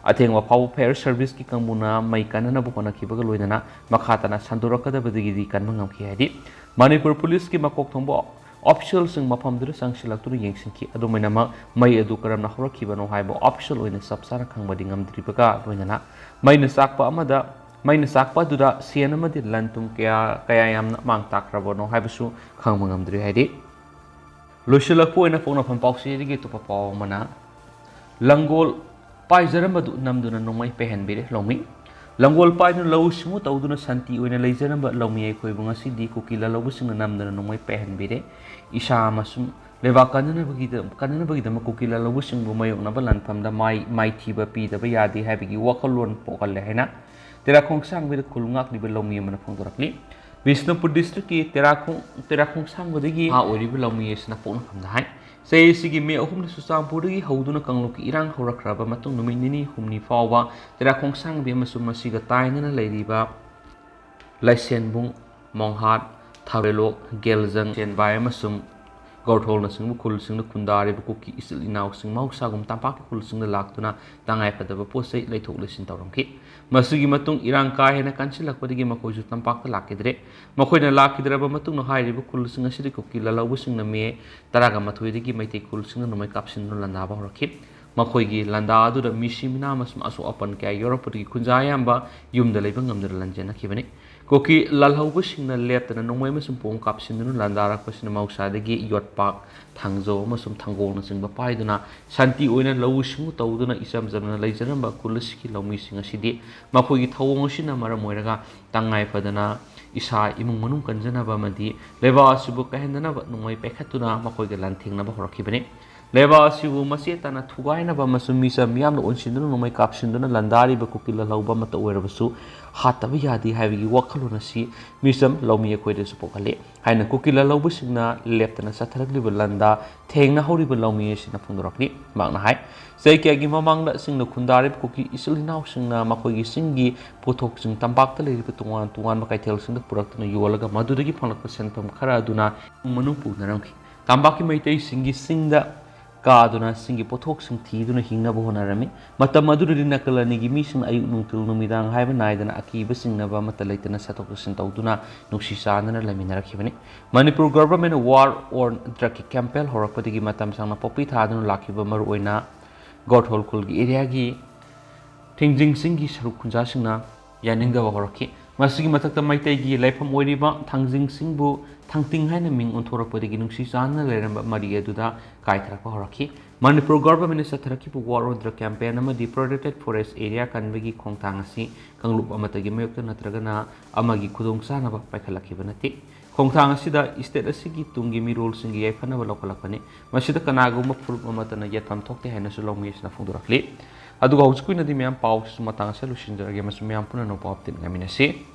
ꯑꯊꯦꯡꯕ ꯐꯥꯎꯕ fire service ꯀꯤ ꯀꯥꯡꯕꯨꯅ ꯃꯩ ꯀꯟꯅꯅꯕ ꯍꯣꯠꯅꯈꯤꯕꯒ ꯂꯣꯏꯅꯅ ꯃꯈꯥ ꯇꯥꯅ ꯁꯟꯗꯣꯔꯛꯀꯗꯕꯗꯒꯤꯗꯤ ꯀꯟꯕ ꯉꯝꯈꯤ ꯍꯥꯏꯗꯤ, ꯃꯅꯤꯄꯨꯔ ꯄꯨꯂꯤꯁꯀꯤ ꯃꯀꯣꯛ ꯊꯣꯡꯕ official ꯁꯤꯡ ꯃꯐꯝꯗꯨꯗ ꯆꯪꯁꯤꯜꯂꯛꯇꯨꯅ ꯌꯦꯡꯁꯤꯟꯈꯤ꯫ ꯑꯗꯨꯃꯥꯏꯅꯃꯛ ꯃꯩ ꯑꯗꯨ ꯀꯔꯝꯅ ꯍꯧꯔꯛꯈꯤꯕꯅꯣ ꯍꯥꯏꯕ official ꯑꯣꯏꯅ ꯆꯞ ꯆꯥꯅ ꯈꯪꯕꯗꯤ ꯉꯝꯗ꯭ꯔꯤꯕꯒ ꯂꯣꯏꯅꯅ ꯃꯩꯅ ꯆꯥꯛꯄ ꯑꯃꯗ, ꯃꯩꯅ ꯆꯥꯛꯄ ꯑꯗꯨꯗ ꯁꯦꯟ ꯑꯃꯗꯤ ꯂꯟ ꯊꯨꯝ ꯀꯌꯥ, ꯀꯌꯥ ꯌꯥꯝꯅ ꯃꯥꯡ ꯇꯥꯛꯈ꯭ꯔꯕꯅꯣ ꯍꯥꯏꯕꯁꯨ ꯈꯪꯕ ꯉꯝꯗ꯭ꯔꯤ ꯍꯥꯏꯗꯤ, ꯂꯣꯏꯁꯤꯜꯂꯛꯄ ꯑꯣꯏꯅ ꯄꯣꯛꯅꯐꯝ ꯄꯥꯎꯆꯦꯗꯒꯤ ꯑꯇꯣꯞꯄ ꯄꯥꯎ ꯑꯃꯅ, ꯂꯪꯒꯣꯜ ꯄꯥꯏꯖꯔꯝꯕꯗꯨ ꯅꯝꯗꯨꯅ ꯅꯣꯡꯃꯩ ꯄꯥꯏꯍꯟꯕꯤꯔꯦ ꯂꯧꯃꯤ꯫ ꯂꯪꯒꯣꯜ ꯄꯥꯏꯗꯨꯅ ꯂꯧꯎ ꯁꯤꯡꯎ ꯇꯧꯗꯨꯅ ꯁꯥꯟꯇꯤ ꯑꯣꯏꯅ ꯂꯩꯖꯔꯝꯕ ꯂꯧꯃꯤ ꯑꯩꯈꯣꯏꯕꯨ ꯉꯁꯤꯗꯤ ꯀꯨꯀꯤ ꯂꯥꯜꯍꯧꯕꯁꯤꯡꯅ ꯅꯝꯗꯨꯅ ꯅꯣꯡꯃꯩ ꯄꯥꯏꯍꯟꯕꯤꯔꯦ꯫ ꯏꯁꯥ ꯑꯃꯁꯨꯡ ꯂꯩꯕꯥꯛ ꯀꯟꯅꯅꯕꯒꯤꯗ-, ꯀꯟꯅꯅꯕꯒꯤꯗꯃꯛ ꯀꯨꯀꯤ ꯂꯥꯜꯍꯧꯕꯁꯤꯡꯕꯨ ꯃꯥꯌꯣꯛꯅꯕ ꯂꯥꯟꯐꯝꯗ ꯃꯥꯏ-, ꯃꯥꯏꯊꯤꯕ ꯄꯤꯗꯕ ꯌꯥꯗꯦ ꯍꯥꯏꯕꯒꯤ ꯋꯥꯈꯜꯂꯣꯟ ꯄꯣꯛꯍꯜꯂꯦ ꯍꯥꯏꯅ ꯇꯦꯔꯥꯈꯣꯡ ꯁꯥꯡꯕꯤꯗ ꯈꯨꯜ ꯉꯥꯛꯂꯤꯕ ꯂꯧꯃꯤ ꯑꯃꯅ ꯐꯣꯡꯗꯣꯔꯛꯂꯤ꯫ ꯕꯤꯁꯅꯨꯄꯨꯔ district ꯀꯤ ꯇꯦꯔꯥꯈꯣꯡ, ꯇꯦꯔꯥꯈꯣꯡ ꯁꯥꯡꯕꯗꯒꯤ ꯅꯍꯥ ꯑꯣꯏꯔꯤꯕ ꯂꯧꯃꯤ ꯑꯁꯤꯅ ꯄꯣꯛꯅꯐꯝꯗ ꯍꯥꯏ꯫ ꯆꯍꯤ ꯑꯁꯤꯒꯤ ꯃꯦ ꯑꯍꯨꯝꯗ ꯆꯨꯔꯆꯥꯟꯄꯨꯔꯗꯒꯤ ꯍꯧꯗꯨꯅ ꯀꯥꯡꯂꯨꯞꯀꯤ ꯏꯔꯥꯡ ꯍꯧꯔꯛꯈ꯭ꯔꯕ ꯃꯇꯨꯡ ꯅꯨꯃꯤꯠ ꯅꯤꯅꯤ ꯍꯨꯝꯅꯤ ꯐꯥꯎꯕ ꯇꯦꯔꯥꯈꯣꯡ ꯁꯥꯡꯕꯤ ꯑꯃꯁꯨꯡ ꯃꯁꯤꯒ ꯇꯥꯏꯅꯅ ꯂꯩꯔꯤꯕ ꯂꯥꯏꯁꯦꯟꯕꯨꯡ, ꯃꯣꯡꯍꯥꯠ, ꯊꯥꯔꯦꯂꯣꯛ, ꯒꯦꯜꯖꯪ, ꯁꯦꯟꯕꯥꯏ ꯑꯃꯁꯨꯡ ꯒꯧꯔꯊꯣꯜꯅꯆꯤꯡꯕ ꯈꯨꯜꯁꯤꯡꯗ ꯈꯨꯟꯗꯥꯔꯤꯕ ꯀꯨꯀꯤ ꯏꯆꯤꯜ ꯏꯅꯥꯎꯁꯤꯡ ꯃꯍꯧꯁꯥꯒꯨꯝ ꯇꯝꯄꯥꯛꯀꯤ ꯈꯨꯜꯁꯤꯡꯗ ꯂꯥꯛꯇꯨꯅ ꯇꯉꯥꯏ ꯐꯗꯕ ꯄꯣꯠ ꯆꯩ ꯂꯩꯊꯣꯛ ꯂꯩꯁꯤꯟ ꯇꯧꯔꯝꯈꯤ꯫ ꯃꯁꯤꯒꯤ ꯃꯇꯨꯡ ꯏꯔꯥꯡ ꯀꯥ ꯍꯦꯟꯅ ꯀꯟꯁꯤꯜꯂꯛꯄꯗꯒꯤ ꯃꯈꯣꯏꯁꯨ ꯇꯝꯄꯥꯛꯇ ꯂꯥꯛꯈꯤꯗ꯭ꯔꯦ꯫ ꯃꯈꯣꯏꯅ ꯂꯥꯛꯈꯤꯗ꯭ꯔꯕ ꯃꯇꯨꯡꯗ ꯍꯥꯏꯔꯤꯕ ꯈꯨꯜꯁꯤꯡ ꯑꯁꯤꯗ ꯀꯨꯀꯤ ꯂꯥꯜꯍꯧꯕꯁꯤꯡꯅ ꯃꯦ ꯇꯔꯥꯒ ꯃꯥꯊꯣꯏꯗꯒꯤ ꯃꯩꯇꯩ ꯈꯨꯜꯁꯤꯡꯗ ꯅꯣꯡꯃꯩ ꯀꯥꯞꯁꯤꯟꯗꯨꯅ ꯂꯥꯟꯗꯥꯕ ꯍꯧꯔꯛꯈꯤ꯫ ꯃꯈꯣꯏꯒꯤ ꯂꯥꯟꯗꯥ ꯑꯗꯨꯗ ꯃꯤꯁꯤ ꯃꯤꯅꯥ ꯑꯃꯁꯨꯡ ꯑꯁꯣꯛ ꯑꯄꯟ ꯀꯌꯥ ꯌꯥꯎꯔꯛꯄꯗꯒꯤ ꯈꯨꯟꯖꯥ ꯑꯌꯥꯝꯕ ꯌꯨꯝꯗ ꯂꯩꯕ ꯉꯝꯗꯅ ꯂꯥꯟꯖꯦꯟꯅꯈꯤꯕꯅꯤ꯫ ꯀꯨꯀꯤ ꯂꯥꯜꯍꯧꯕꯁꯤꯡꯅ ꯂꯦꯞꯇꯅ ꯅꯣꯡꯃꯩ ꯑꯃꯁꯨꯡ ꯕꯣꯝ ꯀꯥꯞꯁꯤꯟꯗꯨꯅ ꯂꯥꯟꯗꯥꯔꯛꯄꯁꯤꯅ ꯃꯍꯧꯁꯥꯗꯒꯤ ꯌꯣꯠꯄꯥꯛ, ꯊꯥꯡꯖꯧ ꯑꯃꯁꯨꯡ ꯊꯥꯡꯒꯣꯜꯅꯆꯤꯡꯕ ꯄꯥꯏꯗꯨꯅ ꯁꯥꯟꯇꯤ ꯑꯣꯏꯅ ꯂꯧꯎ ꯁꯤꯡꯎ ꯇꯧꯗꯨꯅ ꯏꯆꯝ ꯆꯝꯅ ꯂꯩꯖꯔꯝꯕ ꯈꯨꯜ ꯑꯁꯤꯒꯤ ꯂꯧꯃꯤꯁꯤꯡ ꯑꯁꯤꯗꯤ ꯃꯈꯣꯏꯒꯤ ꯊꯧꯑꯣꯡ ꯑꯁꯤꯅ ꯃꯔꯝ ꯑꯣꯏꯔꯒ ꯇꯉꯥꯏ ꯐꯗꯅ ꯏꯁꯥ ꯏꯃꯨꯡ ꯃꯅꯨꯡ ꯀꯟꯖꯅꯕ ꯑꯃꯗꯤ ꯂꯩꯕꯥꯛ ꯑꯁꯤꯕꯨ ꯀꯥꯏꯍꯟꯗꯅꯕ ꯅꯣꯡꯃꯩ ꯄꯥꯏꯈꯠꯇꯨꯅ ꯃꯈꯣꯏꯒ ꯂꯥꯟꯊꯦꯡꯅꯕ ꯍꯧꯔꯛꯈꯤꯕꯅꯤ꯫ ꯂꯩꯕꯥꯛ ꯑꯁꯤꯕꯨ ꯃꯆꯦꯠ ꯇꯥꯅ ꯊꯨꯒꯥꯏꯅꯕ ꯑꯃꯁꯨꯡ ꯃꯤꯆꯝ ꯃꯤꯌꯥꯝꯅ ꯑꯣꯟꯁꯤꯟꯗꯨꯅ ꯅꯣꯡꯃꯩ ꯀꯥꯞꯁꯤꯟꯗꯨꯅ ꯂꯥꯟꯗꯥꯔꯤꯕ ꯀꯨꯀꯤ ꯂꯥꯜꯍꯧꯕ ꯑꯃꯠꯇ ꯑꯣꯏꯔꯕꯁꯨ ꯍꯥꯠꯇꯕ ꯌꯥꯗꯦ ꯍꯥꯏꯕꯒꯤ ꯋꯥꯈꯜꯂꯣꯟ ꯑꯁꯤ ꯃꯤꯆꯝ ꯂꯧꯃꯤ ꯑꯩꯈꯣꯏꯗꯁꯨ ꯄꯣꯛꯍꯜꯂꯤ ꯍꯥꯏꯅ ꯀꯨꯀꯤ ꯂꯥꯜꯍꯧꯕꯁꯤꯡꯅ ꯂꯦꯞꯇꯅ ꯆꯠꯊꯔꯛꯂꯤꯕ ꯂꯥꯟꯗꯥ ꯊꯦꯡꯅꯍꯧꯔꯤꯕ ꯂꯧꯃꯤ ꯑꯁꯤꯅ ꯐꯣꯡꯗꯣꯔꯛꯂꯤ꯫ ꯃꯍꯥꯛꯅ ꯍꯥꯏ, ꯆꯍꯤ ꯀꯌꯥꯒꯤ ꯃꯃꯥꯡꯗ ꯁꯤꯡꯅ ꯈꯨꯟꯗꯥꯔꯤꯕ ꯀꯨꯀꯤ ꯏꯆꯤꯜ ꯏꯅꯥꯎꯁꯤꯡꯅ ꯃꯈꯣꯏꯒꯤ ꯆꯤꯡꯒꯤ ꯄꯣꯠꯊꯣꯛꯁꯤꯡ ꯇꯝꯄꯥꯛꯇ ꯂꯩꯔꯤꯕ ꯇꯣꯉꯥꯟ ꯇꯣꯉꯥꯟꯕ ꯀꯩꯊꯦꯜꯁꯤꯡꯗ ꯄꯨꯔꯛꯇꯨꯅ ꯌꯣꯜꯂꯒ ꯃꯗꯨꯗꯒꯤ ꯐꯪꯂꯛꯄ ꯁꯦꯟꯐꯝ ꯈꯔ ꯑꯗꯨꯅ ꯏꯃꯨꯡ ꯃꯅꯨꯡ ꯄꯨꯅꯔꯝꯈꯤ꯫ ꯇꯝꯄꯥꯛꯀꯤ ꯃꯩꯇꯩꯁꯤꯡꯒꯤ ꯆꯤꯡꯗ ꯀꯥꯗꯨꯅ ꯆꯤꯡꯒꯤ ꯄꯣꯠꯊꯣꯛꯁꯤꯡ ꯊꯤꯗꯨꯅ ꯍꯤꯡꯅꯕ ꯍꯣꯠꯅꯔꯝꯃꯤ꯫ ꯃꯇꯝ ꯑꯗꯨꯗꯗꯤ ꯅꯥꯀꯜ ꯑꯅꯤꯒꯤ ꯃꯤꯁꯤꯡꯅ ꯑꯌꯨꯛ ꯅꯨꯡꯊꯤꯜ ꯅꯨꯃꯤꯗꯥꯡ ꯍꯥꯏꯕ ꯅꯥꯏꯗꯅ ꯑꯀꯤꯕ ꯆꯤꯡꯅꯕ ꯑꯃꯠꯇ ꯂꯩꯇꯅ ꯆꯠꯊꯣꯛ ꯆꯠꯁꯤꯟ ꯇꯧꯗꯨꯅ ꯅꯨꯡꯁꯤ ꯆꯥꯟꯅꯅ ꯂꯩꯃꯤꯟꯅꯔꯛꯈꯤꯕꯅꯤ꯫ ꯃꯅꯤꯄꯨꯔ ꯒꯚꯔꯟꯃꯦꯟꯠꯅ ꯋꯥꯔ ꯑꯣꯟ ꯗ꯭ꯔꯒꯀꯤ ꯀꯦꯝꯄꯦꯟ ꯍꯧꯔꯛꯄꯗꯒꯤ ꯃꯇꯝ ꯁꯥꯡꯅ ꯄꯣꯛꯄꯤ ꯊꯥꯗꯨꯅ ꯂꯥꯛꯈꯤꯕ ꯃꯔꯨꯑꯣꯏꯅ ꯒꯣꯔꯊꯣꯜ ꯈꯨꯜꯒꯤ ꯑꯦꯔꯤꯌꯥꯒꯤ ꯊꯤꯡꯖꯤꯡꯁꯤꯡꯒꯤ ꯁꯔꯨꯛ ꯈꯨꯟꯖꯥꯁꯤꯡꯅ ꯌꯥꯅꯤꯡꯗꯕ ꯍꯧꯔꯛꯈꯤ꯫ ꯃꯁꯤꯒꯤ ꯃꯊꯛꯇ ꯃꯩꯇꯩꯒꯤ ꯂꯩꯐꯝ ꯑꯣꯏꯔꯤꯕ ꯊꯥꯡꯖꯤꯡꯁꯤꯡꯕꯨ ꯊꯥꯡꯇꯤꯡ ꯍꯥꯏꯅ ꯃꯤꯡ ꯑꯣꯟꯊꯣꯔꯛꯄꯗꯒꯤ ꯅꯨꯡꯁꯤ ꯆꯥꯟꯅꯅ ꯂꯩꯔꯝꯕ ꯃꯔꯤ ꯑꯗꯨꯗ ꯀꯥꯏꯊꯔꯛꯄ ꯍꯧꯔꯛꯈꯤ꯫ ꯃꯅꯤꯄꯨꯔ ꯒꯚꯔꯟꯃꯦꯟꯠꯅ ꯆꯠꯊꯔꯛꯈꯤꯕ ꯋꯥꯔ ꯑꯣꯟ ꯗ꯭ꯔꯒ ꯀꯦꯝꯄꯦꯟ ꯑꯃꯗꯤ ꯄ꯭ꯔꯣꯇꯦꯛꯇꯦꯗ ꯐꯣꯔꯦꯁ꯭ꯠ ꯑꯦꯔꯤꯌꯥ ꯀꯟꯕꯒꯤ ꯈꯣꯡꯊꯥꯡ ꯑꯁꯤ ꯀꯥꯡꯂꯨꯞ ꯑꯃꯠꯇꯒꯤ ꯃꯥꯌꯣꯛꯇ ꯅꯠꯇ꯭ꯔꯒꯅ ꯑꯃꯒꯤ ꯈꯨꯗꯣꯡꯆꯥꯅꯕ ꯄꯥꯏꯈꯠꯂꯛꯈꯤꯕ ꯅꯠꯇꯦ꯫ ꯈꯣꯡꯊꯥꯡ ꯑꯁꯤꯗ ꯁ꯭ꯇꯦꯠ ꯑꯁꯤꯒꯤ ꯇꯨꯡꯒꯤ ꯃꯤꯔꯣꯜꯁꯤꯡꯒꯤ ꯌꯥꯏꯐꯅꯕ ꯂꯧꯈꯠꯂꯛꯄꯅꯤ꯫ ꯃꯁꯤꯗ ꯀꯅꯥꯒꯨꯝꯕ ꯐꯨꯔꯨꯞ ꯑꯃꯠꯇꯅ ꯌꯦꯠꯐꯝ ꯊꯣꯛꯇꯦ ꯍꯥꯏꯅꯁꯨ ꯂꯧꯃꯤꯁꯤꯅ ꯐꯣꯡꯗꯣꯔꯛꯂꯤ꯫ ꯑꯗꯨꯒ ꯍꯧꯖꯤꯛꯀꯤ ꯑꯣꯏꯅꯗꯤ ꯃꯌꯥꯝ ꯄꯥꯎꯁꯤꯁꯨ ꯃꯇꯥꯡ ꯑꯁꯤꯗ ꯂꯣꯏꯁꯤꯟꯖꯔꯒꯦ ꯑꯃꯁꯨꯡ ꯃꯌꯥꯝ ꯄꯨꯟꯅ ꯑꯅꯧꯕ ꯑꯞꯗꯦꯠ ꯉꯥꯏꯃꯤꯟꯅꯁꯤ꯫